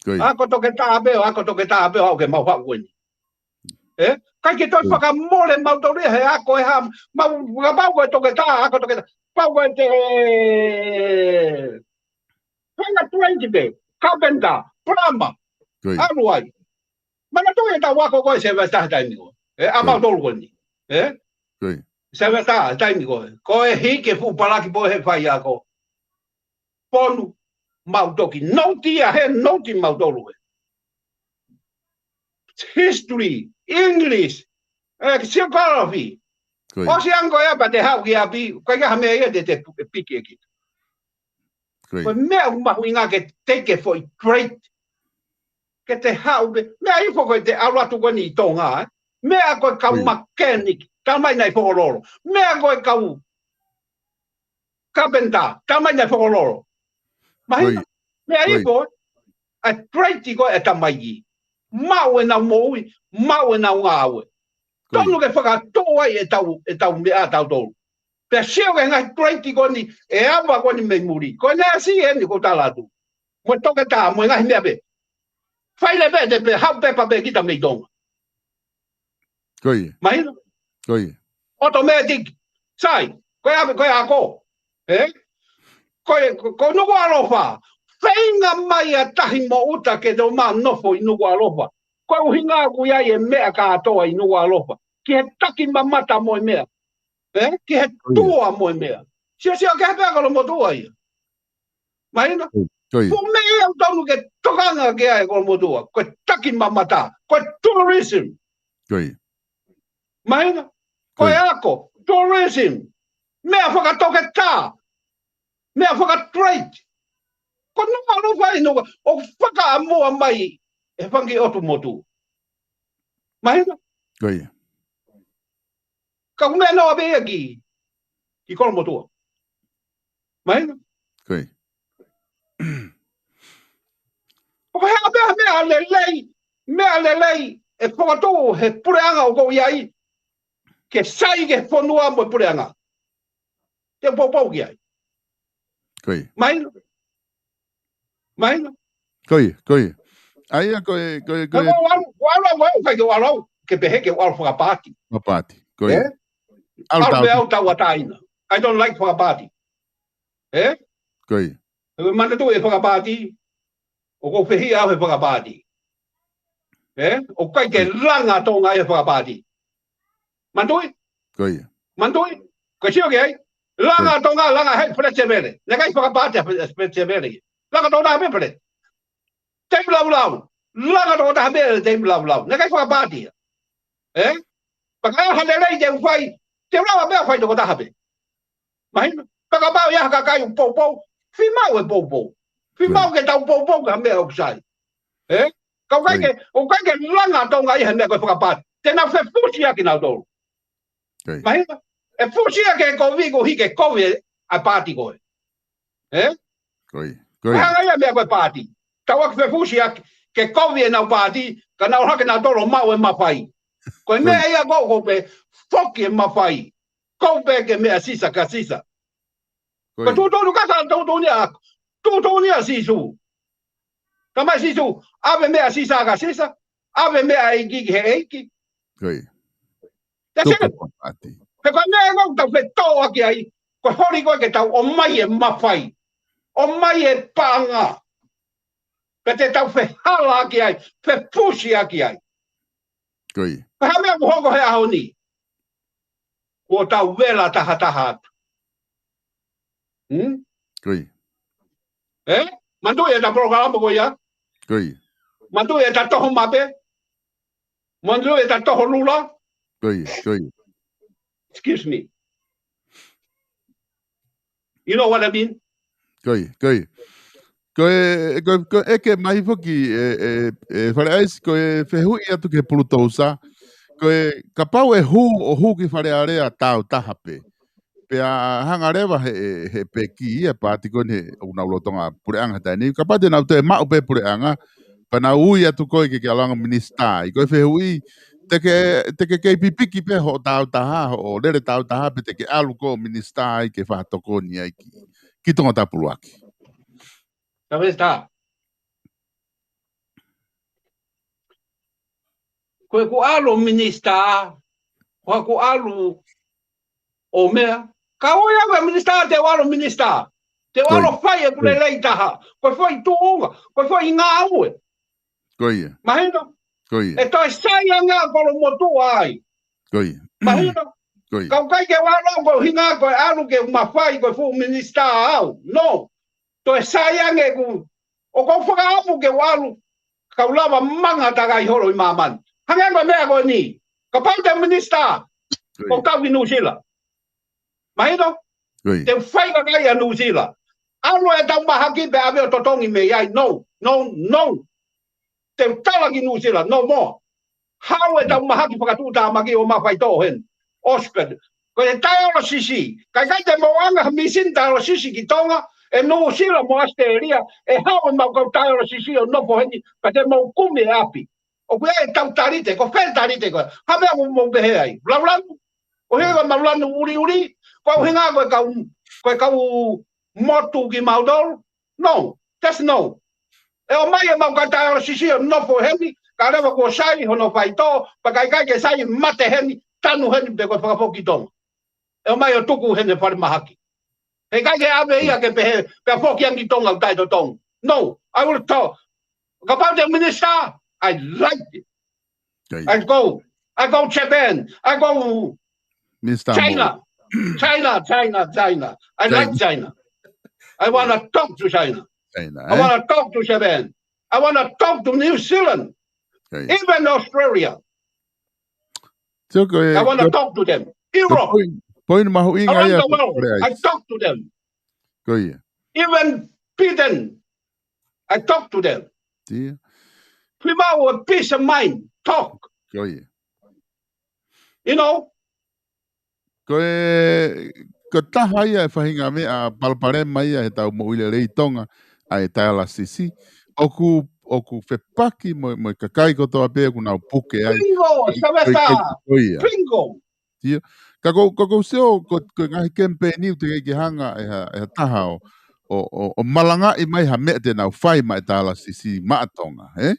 Ko ia. Ako toketā pē, ako toketā pē, ʻo ke mau haʻu ko eni. ʻE? ʻIkai ke toe Ko ia. fakamole mautolu ia he ako ʻe hā, mau, kapau ko e toketā, ako toketā. Pau ko e te, hanga tuengi pē, carpenter, plumber, Ko ia. ʻalu ai. Manatuʻi ʻetau ako ko ē Sylvester he taimi ko ē. ʻE, ʻa Ko ia. mautolu ko eni. ʻE? Ko ia. Sylvester, taimi ko ē. Ko e hiki e fuʻu palaki pō he fai ako. Fonu, mau toki. Nouti ia he nouti mautolu ē. History, English, ʻe, geography. Ko ia. ʻOsi ange ko ia pea te haʻu ki ʻapi, ko e ka ha meʻa ia te te pu-, piki ʻe kita. Ko ia. Ko e meʻa ʻoku mahuʻinga ke take e foʻi trade. Ke te haʻu pē, meʻa ifo ko e te ʻalu atu ko eni ʻi Tonga, ē. Meʻa ko e kau Ko ia. mechanic, tā mai nai Fokololo. Meʻa ko e kau carpenter, tā mai nai Fokololo. Mahino? Ko ia. Meʻa Ko ia. ifo, ʻa e trade ko e tā mai ʻi. Maʻu ʻenau moʻui, maʻu ʻenau ngāue. Ko ia. Tonu ke fakatō ai ʻetau, ʻetau meʻa tautolu. Pea sio ke ngaahi trade ko eni, ʻe ava ko eni mei muli. Ko e nasi eni ko tala atu. Mo e toketā, mo e ngaahi meʻa pē. Fai le pē te pē, hau pē pa pē kita mei Tonga. Ko ia. Mahino? Ko ia. Automatic. Sai, ko e ave, ko e ako. ʻE? Ko e, ko, ko Nukuʻalofa. Feinga mai ʻa Tahi mo ʻUta ke tō mā nofo ʻi Nukuʻalofa. Ko e ʻuhinga ʻoku ʻi ai e meʻa kātoa ʻi Nukuʻalofa. Ki he taki mamata mo e meʻa. ʻE? Ki he Ko ia. tua mo e meʻa. Sio, sio, ke he pea Kolomotuʻa ia. Mahino? Ko ia. Fuʻu meʻa ia ʻoku tonu ke tokanga ki ai Kolomotuʻa. Ko e taki mamata. Ko e tourism. Ko ia. Mahino? Ko Ko e ia. ako. Tourism. Meʻa fakatoketā. Meʻa fakatrade. Ko Nukuʻalofa ʻi Nukuʻa. ʻO fakaʻamoa mai e fanga kiʻi ʻotu motu. Mahino? Ko ia. Ka ʻoku meʻa noa pē ia ki, ki Kolomotuʻa. Mahino? Ko ia. ʻOku hanga pē ha meʻa lelei, meʻa lelei, ʻe fokotuʻu he puleʻanga ʻoku ʻi ai, ke sai ki he fonua mo e puleʻanga. Te u poupou ki ai. Ko ia. Mahino? Mahino? Ko ia, ko ia. ʻA ia ko e, ko e, ko Ka e ʻoku ʻalu, ʻoku ʻalu, ʻoku ʻikai ke ʻalu, ke pehē ke ʻalu fakapaati. Fakapaati, ko ia. ʻE? ʻAlu ʻAlu tau. pē au tauʻatāina. I don't like fakapaati. ʻE? Ko ia. He manatuʻi e fakapaati, ʻoku ou fehiʻa au he fakapaati. ʻE? ʻOku ʻikai ke Ko ia. langa Tonga he fakapaati. Manatuʻi? Ko ia. Manatuʻi? Ko e sio ki ai? Langa Ko ia. Tonga, langa hei Fale Sevele. Naʻe ʻikai fakapaati ʻa Fale, Fale Sevele. Langa Tonga pē Fale. Tei laulau. Langa Tonga taha pē tei laulau. Naʻe ʻikai fakapaati ia. ʻE? Pea ka ʻi ai ha lelei te u fai, te u lava pē ʻo fai toko taha pē. Mahino? Pea kapau ʻe ʻi ai ha kakai ʻoku poupou, fiemaʻu e poupou. Fiemaʻu Ko ia. ke tau poupou ki ha meʻa ʻoku sai. ʻE? Ka ʻoku ʻikai Ko ia. ke, ʻoku ʻikai ke langa Tonga ia he meʻa ko e fakapaati. Te nau fefusiaki nautolu. Ko ia. Mahino? ʻE fusi ia ke kovi ko hiki kovi ʻa e paati ko ē. ʻE? Ko ia. Ko ia. Hanga ia meʻa ko e paati. Tau ʻaki fefusiaki ke kovi ʻenau paati, ka nau hake nautolu maʻu e mafai. Ko e Ko ia. meʻa ia ko ʻoku pē foki e mafai. Ko pē ke meʻa Sisa kia Sisa. Ko Ko ia. tuʻutuʻuni ka sa tuʻutuʻuni ʻa, tuʻutuʻuni ʻa Sīsū. Tamai Sīsū, ʻave meʻa Sisa kia Sisa, ʻave meʻa ʻEiki ki he ʻEiki. Ko ia. That's Tuku it. ko ati. He ko e meʻa ʻoku tau fetōʻaki ai, ko e holi ko ē ke tau ʻomai e mafai. ʻOmai e paʻanga. Pea te tau fehala ʻaki ai, fefusi ʻaki ai. Ko ia. Ka hā meʻa ʻoku hoko he ʻaho ni? Kuo tau vela tahataha atu. Hmm? Ko ia. Eh? Manatuʻi ʻeta polokalama ko ia? Ko ia. Manatuʻi ʻeta toho mape? Manatuʻi ʻeta toho lula? Ko ia, ko ia. Excuse me. You know what I mean? Ko ia, ko ia. Ko e, ko e, ko e ʻeke mai foki, e, e, e Fale ʻAisi, ko e fehuʻi atu ki he pulutousa. Ko e, kapau ʻe hū, ʻo hū ki Fale Alea tāutaha pē. Pea hanga leva he, he, he peki ia paati ko eni he ʻoku nau lolotonga puleʻanga he taimi ni. Kapau te nau toe maʻu pē puleʻanga, pea nau ui atu koe ke ke ʻalu ʻo minisitā ai. Ko e fehuʻi, te ke, te ke kei pipiki pē hoʻo tāutaha, hoʻo lele tāutaha, pe te ke ʻalu koe ʻo minisitā ai ke fakatokoni ai ki, ki Tonga Tapuluaki. Tavesta. Ko ʻeku ʻalu minisitā, ko ʻeku ʻalu ʻo meʻa. Ka ʻoku ʻi ai e minisitā, te u ʻalu minisitā. Te u ʻalu fai ʻeku lelei taha. Ko e foʻi tuʻunga, ko e foʻi ngāue. Ko ia. Mahino? Ko ia. ʻE toe sai ange ʻa Kolomotuʻa ai. Ko ia. Mahino? Ko ia. Ka ʻoku ʻikai ke u ʻalu ko e ʻuhinga ko e ʻalu ke u mafai ko e fuʻu minisitā au. No. Toe sai ange ʻeku, ʻoku ou fakaʻamu ke u ʻalu, kau lava manga takai holo ʻi māmani. Hangē ko e meʻa ko eni. Kapau te u minisitā, ko ia, ʻoku ou kau ki Nuʻusila. Mahino? Ko ia. Te u fai kakai ʻa Nuʻusila. ʻAlu ʻetau mahaki pea ʻave ʻo totongi mei ai. No, no, no. Te u tala ki Nuʻusila, no more. Haʻu ʻetau mahaki fakatuʻutāmaki ʻo mafai tō heni. Australia. Ko e dialysis. Ka ʻikai te mou ʻoange ha mīsini dialysis ki Tonga, ʻe Nuʻusila mo Australia, ʻe haʻu ʻemau kau dialysis ʻo nofo heni, ka te mou kumi e ʻapi. ʻOku ʻi ai ʻetau talite, ko fē talite ko ē? Hā meʻa ʻoku mou pehē ai? Laulanu? ʻO hē ko mau lanu uliuli, ko e ʻuhinga ko e kau, ko e kau motu kimautolu? No, that's no. ʻE ʻomai ʻemau kau dialysis ʻo nofo heni, ka leva kuo sai hono faitō, pea ka ʻikai ke sai mate heni, tanu heni pe ko e fakafoki Tonga. ʻE ʻomai ʻo tuku heni falemahaki. He ʻikai ke ʻave ia ke pehē, pea foki ange ki Tonga ʻo taʻetotongi. No, I will talk. Kapau te u minisitā, I like it. Ko ia. I go. I go Japan. I go Minisitā China. Mou. China, China, China. I like China. I wanna talk to China. China, I wanna talk to Japan. I wanna talk to New Zealand. Ko ia. Even Australia. Sio ko e, I wanna talk to them. Europe. Poini, poini mahuʻinga ia. Around the world. I talk to them. Ko ia. Even Britain. I talk to them. Ia. Fiemaʻu a peace of mind. Talk. Ko ia. You know? Ko e, ko e taha ia e faʻahinga meʻa palopalema ia he tau moʻui lelei Tonga, ʻa e dialysis. ʻOku, ʻoku fepaki mo, mo e kakai kotoa pē ʻoku nau puke ai. Bingo, Savesa. Ko ia. Bingo. Ia. Ka ʻoku, ka ʻoku ou sio, ko, ko e ngaahi kemipeini ʻoku teʻeki ke hanga ʻe ha, ʻe ha taha ʻo, ʻo, ʻo, ʻo malangaʻi mai ha meʻa te nau fai maʻa e dialysis maʻa Tonga, ē?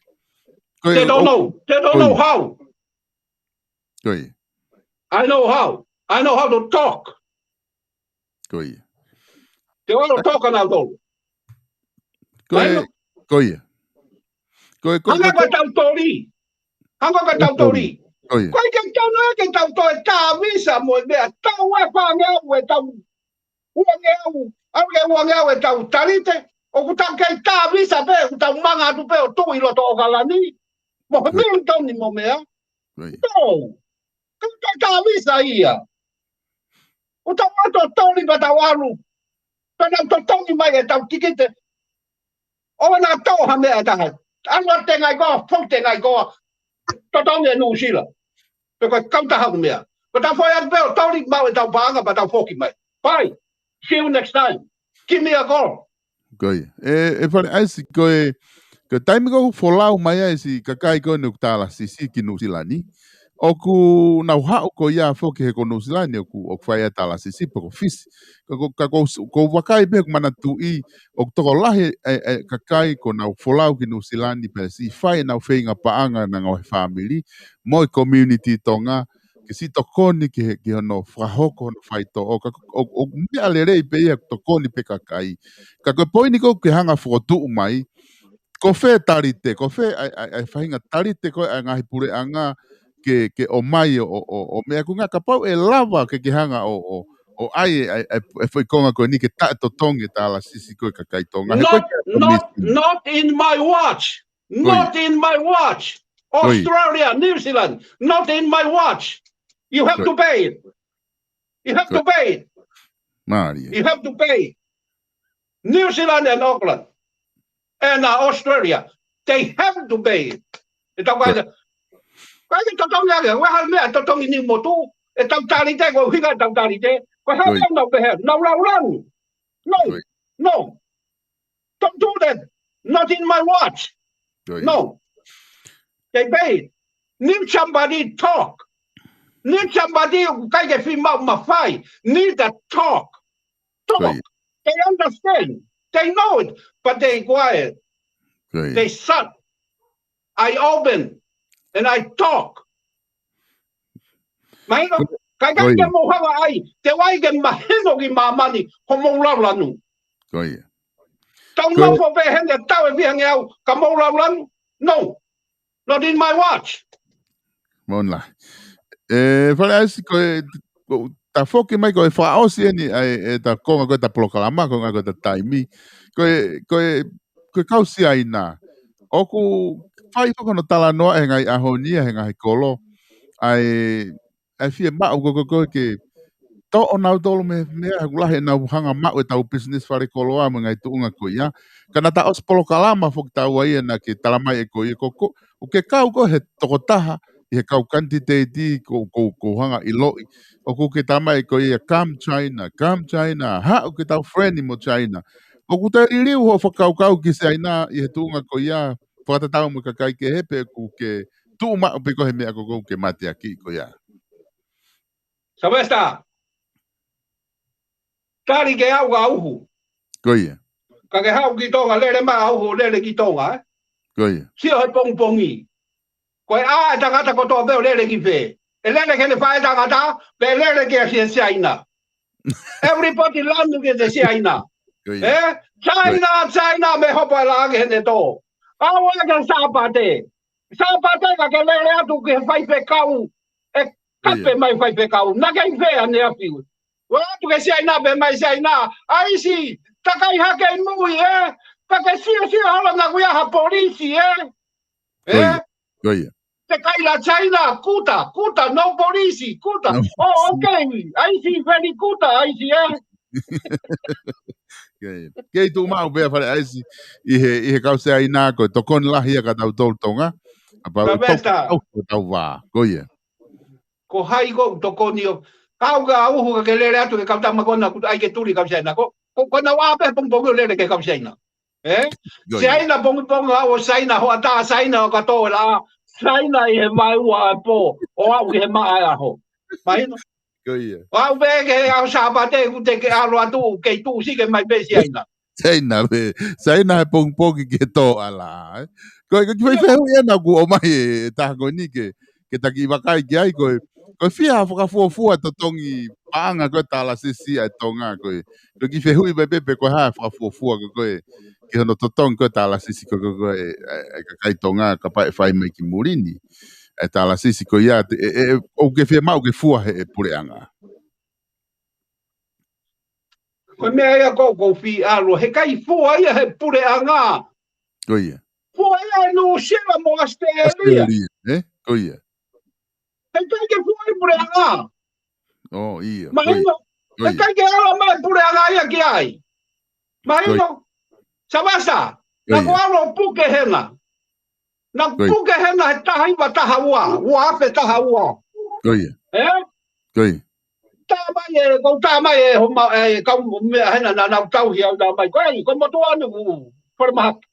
Ko e, they don't know. They don't know how. Ko ia. I know how. I know how to talk. Ko ia. Te u ʻalu ʻo talk ʻa nautolu. Ko e, ko ia. Ko e, ko e, hanga ko e tau toli. Hanga ko e tau toli. Ko ia. Ko e ke tau noa ke tau toe tā visa mo e meʻa tau e fāngeau e tau uangeau. ʻAlu ke uangeau e tau talite. ʻOku tau kei tā visa pē, ʻoku tau manga atu pē ʻo tuʻu ʻi loto ʻAokalani. Mo he militoni mo meʻa. Ko ia. No. Ka tau tā visa ia. ʻO tau ʻalu ʻo toli pea tau ʻalu. Pea nau totongi mai e tau tikite. ʻO na tō ha meʻa taha. ʻAlu ʻa Tengaikoa, fou Tengaikoa. Totongi e Nuʻusila. Pe ko e kautaha ʻoku meʻa. Ko tau foʻi atu pē ʻo toli maʻu e tau paʻanga pea tau foki mai. Bye. See you next time. Give me a call. Ko ia. ʻE, ʻe Fale ʻAisi, ko e, ko e taimi ko ē ʻoku folau mai ai siʻi kakai ko eni ʻoku dialysis ki Nuʻusila ni. ʻOku nau haʻu ko ia foki he ko Nuʻusila ni ʻoku, ʻoku fai ai e dialysis pe ko Fisi. Ka ʻoku, ka ʻoku, ʻoku ou vakai pē ʻoku manatuʻi, ʻoku tokolahi e, e kakai ʻoku nau folau ki Nuʻusila ni pea siʻi fai ʻenau feinga paʻanga ʻenau ngaahi fāmili, mo e community Tonga, ke siʻi tokoni ki he, ki hono fakahoko hono faitoʻo. Ka ʻoku, ʻoku meʻa lelei pē ia, tokoni pē kakai. Ka ko e poini ʻoku ke hanga ʻo fokotuʻu mai, ko fē talite, ko fē ʻa e, ʻa e, ʻa e faʻahinga talite ko ē ʻa e ngaahi puleʻanga ke, ke ʻomai ʻo, ʻo, ʻo, ʻo meʻa ko ē ngā kapau ʻe lava ke ke hanga ʻo, ʻo, ʻo ʻai ʻa e, ʻa e, ʻa e foʻi konga ko eni ke taʻetotongi e tālasisi ko ē ʻa e kakai Tonga. He ko e Not, not, not in my watch. Not in my watch. Australia, New Zealand, not in my watch. You have to pay it. You have to pay it. Mālie. You have to pay. New Zealand and Auckland and uh, Australia, they have to pay it. E tau kai, kai ke totongi ake, ua ha meʻa totongi ni motu, e tau talite, ko hinga tau talite, ko ha meʻa nau pehe, nau lau lanu. No, no. Don't do that. Not in my watch. No. They pay it. Need somebody talk. Need somebody who kai ke fima mafai. Need a talk. Talk. They understand. They know it. But they quiet. They shut. I open. And I talk. Mahino, kai kai ke mou hava ai, te wai ke mahino ki māmani, ko mou lau lanu. Ko ia. Tau nofo pē heni tau e fiha ngeau, ka mou lau lanu. No. Not in my watch. Mona. E, Fale ʻAisi ko e, ko, ta foki mai ko e fakaʻosi eni, ʻa e, e ta konga ko e ta polokalama, konga ko e ta taimi. Ko e, ko e, ko e kau Siaina. ʻOku fai foki hono talanoa he ngaahi ʻaho ni, he ngaahi kolo. ʻA e, ʻa e fiemaʻu ko, ko, ko e ke toʻo nautolu mei, mei he ʻoku lahi ʻenau hanga maʻu ʻetau business fale koloa mo e ngaahi tuʻunga ko ia. Ka naʻa ta ʻosi polokalama foki taua ia naʻa ke tala mai ʻe koe ia ko, ko, ʻoku ke kau koe he tokotaha ʻi he kau kanititeiti ko, ko, ko hanga ʻiloʻi. ʻOku ke tala mai ʻe koe ia come China, come China, haʻu ke tau friendly mo China. ʻOku te liliu hoʻo fakakaukau ki Siaina ʻi he tuʻunga ko ia, fakatatau mo e kakai kehe pe ʻoku ke tuʻu maʻu pē koe he meʻa ko, ko ke mateaki ko ia. Sylvester, tali ke au ka uhu. Ko ia. Ka ke haʻu ki Tonga, lele mai au ho lele ki Tonga, eh? Ko ia. Sio he pongipongi. Ko e ʻā e tangata kotoa pē ʻo lele ki fē. ʻE lele ki he faʻētangata, pe lele ki he Siaina. Everybody lanu ki he Siaina. Ko ia. Eh? China, China, mei hopo e laʻā ki heʻene tō. Au e ke Sāpate. Sāpate ka ke lele atu ki he faifekau. ʻE kape mai faifekau. Naʻa ke ʻi fē ʻaneafi. Ua atu ke Siaina pe mai Siaina. ʻAisi, takai hake ʻi mui, eh? Ka ke sio sio hala naʻa kuia ha polisi, eh? Ko ia, ko ia. Te kaila China, kuta, kuta, no polisi, kuta. Oh, okay. ʻAisi, very kuta, ʻaisi, eh? Kei, kei tuʻu maʻu pē Fale ʻAisi ʻi he, ʻi he kau Siaina ko e tokoni lahi ia kia tautolu Tonga. Kapau ʻe tau, tau, tau vā, ko ia. Ko hai ko tokoni ʻo. Kau ka uhu ka ke lele atu ke kau tama kona kuta ai ke tuli kau Siaina. Ko, ko, ko nau ʻā pē pongipongi ʻo lele ke kau Siaina. Eh? Siaina pongipongi au ʻo Siaina hoʻatā Siaina ʻo katoa e laʻā. Siaina ʻi he vaeua e pō. ʻO aʻu ki he maʻa e ʻaho. Mahino? Ko ia. ʻO aʻu pē ki he ʻaho Sāpate ʻoku te ke ʻalu atu kei tuʻu sike mai pē Siaina. Siaina pē. Siaina he pongipongi ke tō ala, eh? Ko e, ko e kiʻi foʻi fehuʻi ena ʻoku ʻomai ʻe, ʻe taha ko eni ke, ke ta kiʻi vakai ki ai ko e, ko e fiha fakafuofua totongi paʻanga ko e tālasisi ʻa e Tonga ko e. Ko e kiʻi fehuʻi pē pē pe ko e hā e fakafuofua ko e, ko e, ki hono totongi ko e tālasisi ko e, ko e, ko e, ʻa e, ʻa e kakai Tonga kapau ʻe fai mai ki muli ni. ʻA e tālasisi ko ia, te, ʻe, ʻe, ʻe, ʻoku ke fiemaʻu ke fua he, he puleʻanga. Ko e meʻa ia ko, ko fī alo, he ʻikai fua ia he puleʻanga. Ko ia. Fua ia he Nuʻusila mo ʻAositelēlia. ʻAositelēlia, eh? Ko ia. He ʻikai ke fua ia puleʻanga. Oh, ia. Mahino. Ko ia. He ʻikai ke ala mai puleʻanga ia ki ai. Mahino. Ko ia. Savasa. Ko ia. Naʻa ku ʻalu ʻo puke hena. Naʻa ku puke hena he taha hiva taha ua, ua afe taha ua. Ko ia. Eh? Ko ia. Tā mai e, ko tā mai e, homa, e, kau meʻa hena naʻa nau tauhi au tā mai. Ko e, ko motu anu ku, falemahaki.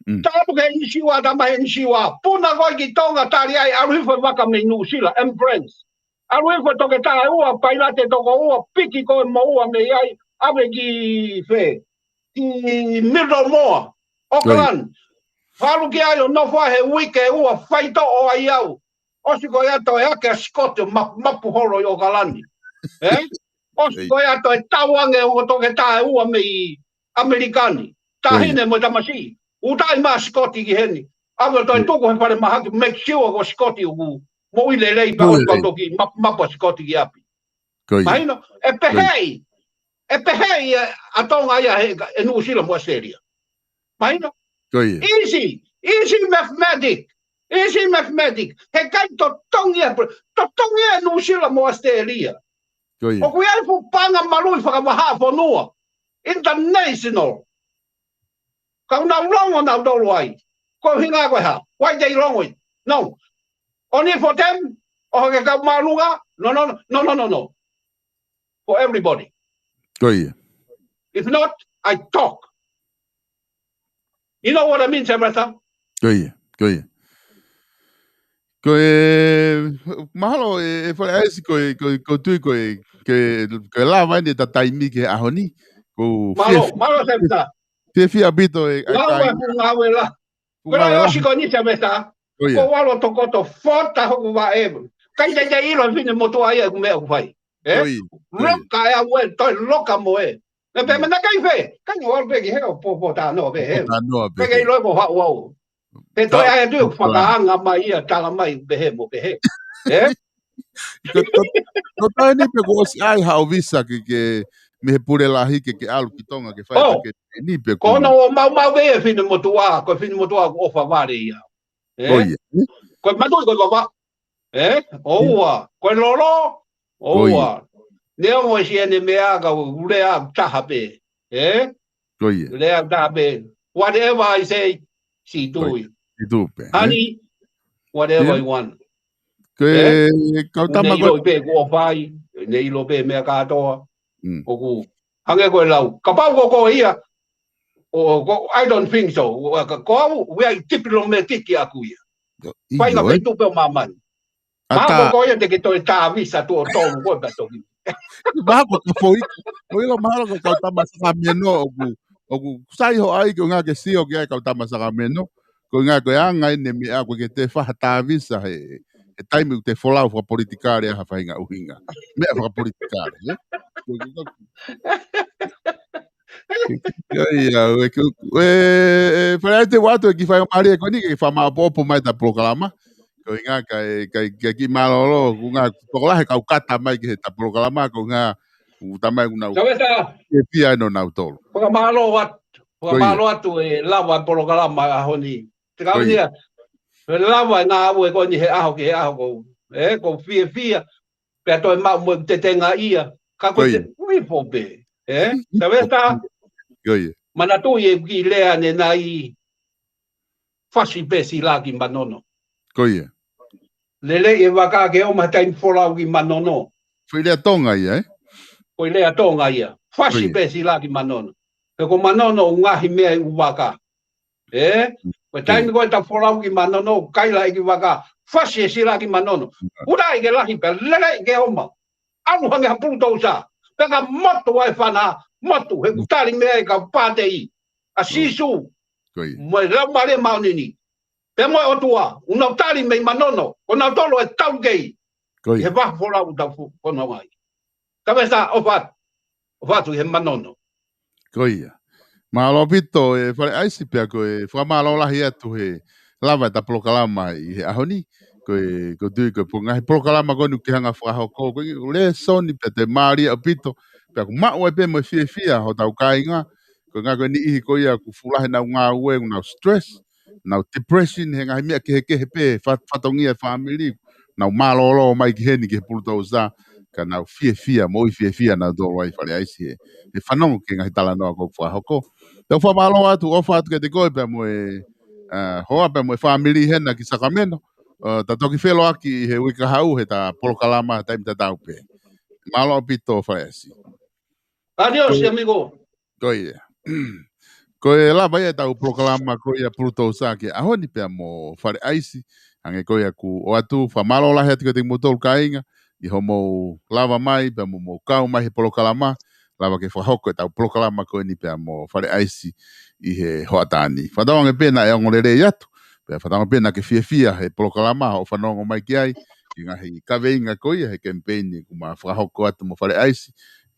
Mm. Tā atu ke ʻinisiua, tā mai ʻinisiua. Puna koe ki Tonga tali ai, ʻalu hifo e vaka mei Nuʻusila, ambulance. ʻAlu hifo e toketā ʻe ua, pailate toko ua, piki koe mo ua mei ai, ʻave ki fē. Ki Middlemore, Auckland. Ko ia. ʻAlu ki ai ʻo nofo ai he uike ʻe ua, faitoʻo ai au. ʻOsi ko ia toe ake ʻa Sikoti ʻo mapumapu holo ʻi ʻOkalani. Ē? ʻOsi ko ia toe tau ange ʻo toketā ʻe ua mei ʻAmelika ni. Taʻahine mo e tamasiʻi. ʻUtaʻi mai ʻa Sikoti ki heni. ʻAve ʻo toe tuku he falemahaki, make sure ko Sikoti ʻoku moʻui lelei pea ʻosi ko ia toki mapumapu ʻa Sikoti ki ʻapi. Mahino, ʻe pehē ʻe pehē ʻa Tonga ia he ʻe Nuʻusila mo ʻAositelēlia. Mahino? Easy, easy mathematic. Easy mathematic. He ʻikai totongi ʻe, totongi ʻe Nuʻusila mo ʻAositelēlia. ʻOku ʻi ai e fuʻu paʻanga maluʻi fakavahaʻafonua. International. Ka ʻoku nau longo nautolu ai. Ko e ʻuhinga ko e hā? Why they longo it? No. Only for them? ʻO hake kau māʻolunga? No, no, no, no, no, no. For everybody. If not, I talk. You know what I mean, Sylvester? Ko ia, ko ia. Ko e, mahalo ʻe, ʻe Faleaisi ko e, ko e, ko e tui ko e, ke, ke lava eni ʻeta taimi ki he ʻaho ni. Ko Mālō, mālō, Sylvester. Fiefia ʻaupito e, e Ngāue, ngāue la. Ko e ʻosi ko eni, Sylvester. Ko ia. Ko ʻalu ʻo tokoto fota hoku vaʻe. ʻIkai te te ʻilo e finemotuʻa ia ʻoku meʻa ʻoku fai. Ē? Loka ʻe au ē, toe loka mo ē. Mea pē mena kai fē, kai ngā ʻalu pē ki he ʻo pōpōtalanoa pē he. Pōtalanoa pē he. Pē ke ʻilo ko haʻu au. He toe ʻai atu ʻoku fakaanga mai ia, tala mai pē he mo pē he. Ē? Ko, ko, ko taʻe ni pē kuo ʻosi ʻai haʻo visa ke, ke mei he pule lahi ke, ke ʻalu ki Tonga ke fai ke ni pē ko. Ko hono ʻo maumau pē ia finemotuʻa, ko e finemotuʻa ʻoku ʻofa vale ia. Ē? Ko e matuʻi ko e vava. Ē? ʻOua. Ko e lolo. ʻOua. Neongo ʻe siʻene meʻa ka u lea taha pē. Ē? Lea taha pē. Whatever I say, see to it. Honey, whatever you want. Ko e kau tama ko e ʻilo pē kuo fai, ne ʻilo pē meʻa kātoa. ʻOku hangē ko e lau. Kapau ko ko ia, ʻo, ko, I don't think so. Ko au, we are diplomatic ʻaku ia. Fai ngā feituʻu pē ʻo māmani. Mahalo ko ia te ke toe tā visa tuʻo tolu ko e patoki. Mahalo ko ka foʻi. Ko ʻilo mahalo ko kau tama Sakameno ʻoku, ʻoku sai ho ʻai ko ngā ke sio ki ai kau tama Sakameno. Ko ngā ko e anga ʻene meʻa ko ke te faha tā visa he, he taimi ʻoku te folau fakapolitikale ʻa ha faʻahinga ʻuhinga. Meʻa fakapolitikale, ē? Ko ia, ʻe, ʻe, ʻe, Faleaisi te u ʻoatu e kiʻi faingamālie ko eni ke fakamaʻopoʻopo mai ʻeta polokalama. Ko e ʻuhinga ka, ka, ka kiʻi mālōlō, ko e ʻuhinga tokolahi kau kata mai ki heʻeta polokalama, ko e ʻuhinga ʻoku tamai ʻoku nau fiefia ʻi nautolu. Fakamālō atu, fakamālō atu e lava e polokalama ʻaho ni. Te kau ia, e lava e ngāue ko eni he ʻaho ki he ʻaho ko. Ē, ko fiefia, pea toe maʻu mo te tenga ia. Ka ko te uifo pē. Ē? Sylvester, manatuʻi e kiʻi lea ne nai fasi pē sila ki Manono. Ko ia. Lele e vaka ke ʻomai taimi folau ki Manono. Foʻi lea Tonga ia, ē? Foʻi lea Tonga ia. Fasi pē sila ki Manono. He ko Manono ʻoku ngaohi meʻa ʻi ʻUvaka. Ē? Ko e taimi ko ē ta folau ki Manono, kaila e kiʻi vaka, fasi e sila ki Manono. Ura i ke lahi pē, lele i ke ʻomai. ʻAlu hangē ha pulutousa. Pea ka motu ai fana, motu, he ʻoku tali meʻa ʻe kau pātei. ʻA Sīsū, mo e Laumālie Māʻoniʻoni. Pea mo e ʻOtua, ʻoku nau tali mei Manono, ko nautolu e taukei. He vaha folau ta fu, ko nau ai. Ka me sa, ʻofa atu, ʻofa atu he Manono. Ko ia. Mālō ʻaupito e Faleaisi pea ko e fakamālō lahi atu he lava ʻeta polokalama ʻi he ʻaho ni. Ko e, ko e tui ko e pō ngaahi polokalama ko eni ʻoku ke hanga fakahoko. Ko e lēsoni pea te mālie ʻaupito. Pea ʻoku maʻu ai pē mo e fiefia hotau kāinga. Ko e ngaahi ko e niʻihi ko ia ʻoku fuʻu lahi ʻenau ngāue, ʻoku nau stress, nau depression, he ngaahi meʻa kehekehe pē, fa-, fatongia e fāmili, nau mālōlō mai ki heni ki he pulutousa, ka nau fiefia, moʻui fiefia nautolu ai Faleaisi he, he fanongo ki he ngaahi talanoa ʻoku fakahoko. Te u fakamālō atu, ʻofa atu kiate koe pea mo e, ā, hoa pea mo e fāmili hena ki Sacramento, ā, ta toki feʻiloaki he uike kahaʻu heʻeta polokalama taimi tatau pē. Mālō ʻaupito Faleaisi. Adios, amigo. Ko ia. Ko e lava ia ʻetau polokalama ko ia pulutousa ki he ʻaho ni pea mo Faleaisi. Hangē ko ia ʻoku ʻoatu, fakamālō lahi atu kiate kimoutolu kāinga, ʻi hoʻomou lava mai, pea mo hoʻomou kau mai he polokalama, lava ke fakahoko ʻetau polokalama ko eni pea mo Faleaisi ʻi he hoʻatā ni. Fakatauange pē naʻe ongo lelei atu, Pea fakatauange pē naʻa ke fiefia he polokalama ʻo fanongo mai ki ai, ki he ngaahi kaveinga ko ia he kemipeini kuo ma fakahoko atu mo Fale ʻAisi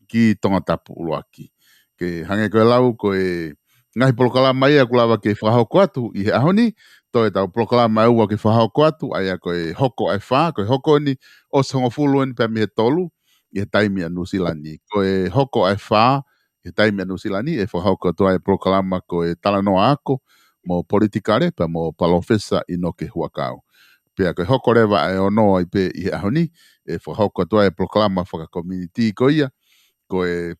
ki Tongatapu ʻuluaki. Ke hangē ko e lau, ko e ngaahi polokalama ia kuo lava ke fakahoko atu ʻi he ʻaho ni, toe ʻetau polokalama ʻe ua ke fakahoko atu, ʻa ia ko e hoko ʻa e fā, ko e hoko eni ʻosi hongofulu eni pea mei he tolu, ʻi he taimi ʻa Nuʻusila ni. Ko e hoko ʻa e fā, ʻi he taimi ʻa Nuʻusila ni, ʻe fakahoko atu ai e polokalama ko e talanoa ako mo politikale, pea mo Palōfesa ʻInoke Huʻakau. Pea ko e hoko leva ʻa e ono ai pē ʻi he ʻaho ni, ʻe fakahoko atu ai e polokalama fakakomiunitī ko ia, ko e,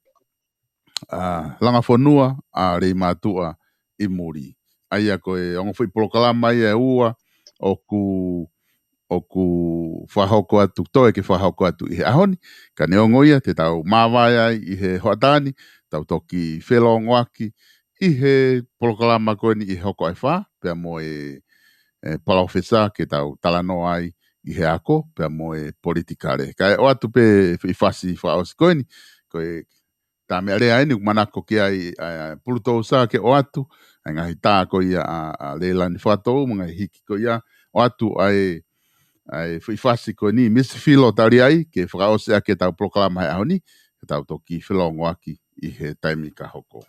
ʻa, Langa Fonua ʻa Leimātuʻa ʻi Muli. ʻA ia ko e ongo foʻi polokalama ia ʻe ua ʻoku, ʻoku fakahoko atu, toe ke fakahoko atu ʻi he ʻaho ni. Ka neongo ia, te tau māvae ai ʻi he hoʻatā ni, tau toki felongoaki ʻi he polokalama ko eni ʻi he hoko ʻa e fā, pea mo e, e Palōfesa ke tau talanoa ai ʻi he ako, pea mo e politikale. Kae ʻoatu pē foʻi fasi fakaʻosi ko eni, ko e tā meʻa lea eni ʻoku manako ki ai ʻa, ʻa Pulutousa ke ʻoatu ʻa e ngaahi tā ko ia ʻa, ʻa Leilani Fakatou, mo e ngaahi hiki ko ia, ʻoatu ʻa e, ʻa e foʻi fasi ko eni, Misi Filo tali ai, ke fakaʻosi ʻaki ʻetau polokalama he ʻaho ni, ke tau toki felongoaki ʻi he taimi ka hoko.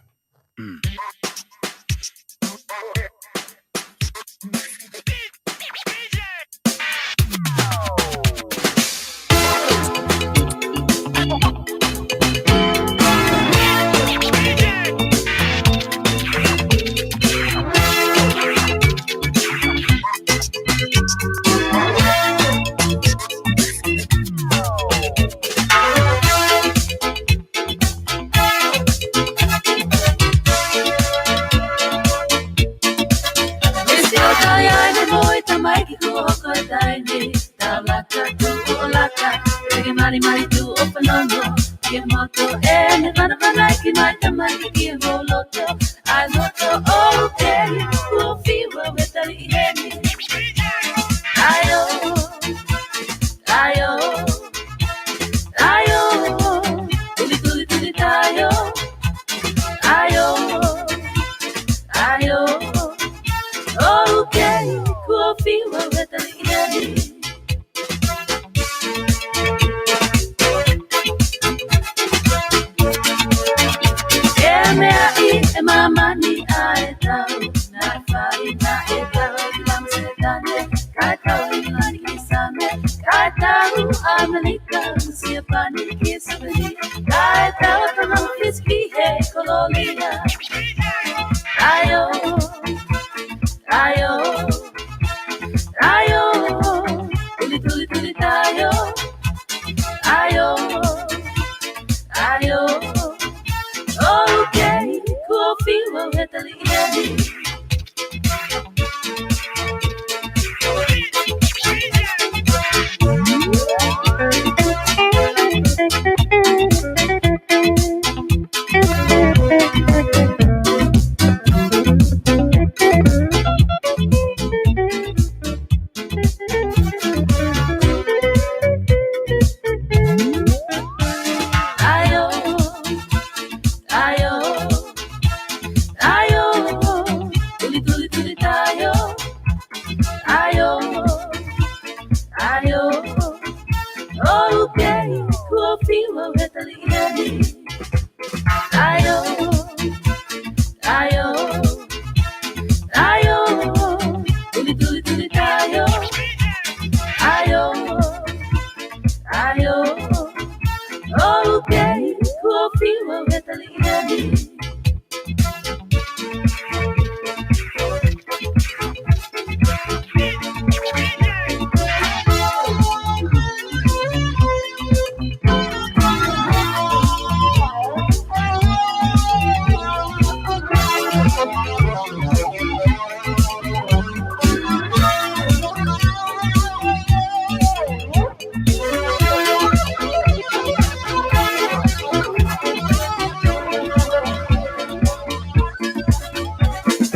ʻAio, ʻaio, ʻaio, tuli, tuli, tuli, taio. ʻAio, ʻaio, ʻoku ou fiu au he tali ʻi heni. ʻE meaʻi ʻe māmani ʻa e tau, naʻe fai naʻe tau ʻi Lamasetane, kae tau ʻi Lani ki Same, kae tau ʻAmelika, Siapani ki Sapani, kae tau ʻa Tonga mo Fisi ki he kolōlia. ʻAio, ʻaio, ʻaio, tuli, tuli, tuli, taio. ʻAio, ʻaio, ʻoku ou fiu au he tali ʻi heni. ʻAio, ʻaio, ʻaio, tuli, tuli, tuli, taio. ʻAio, ʻaio, ʻoku ou fiu au he tali ʻi heni. ʻAio, ʻaio, ʻaio, tuli, tuli, tuli, taio. ʻAio, ʻaio, ʻoku ou fiu au he tali ʻi heni.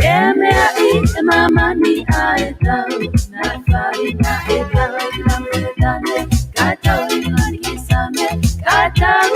ʻE meaʻi ʻe māmani ʻa e tau, naʻe fai naʻe tau ʻi Lamasetane, kae tau ʻi Lani ki Same, kae tau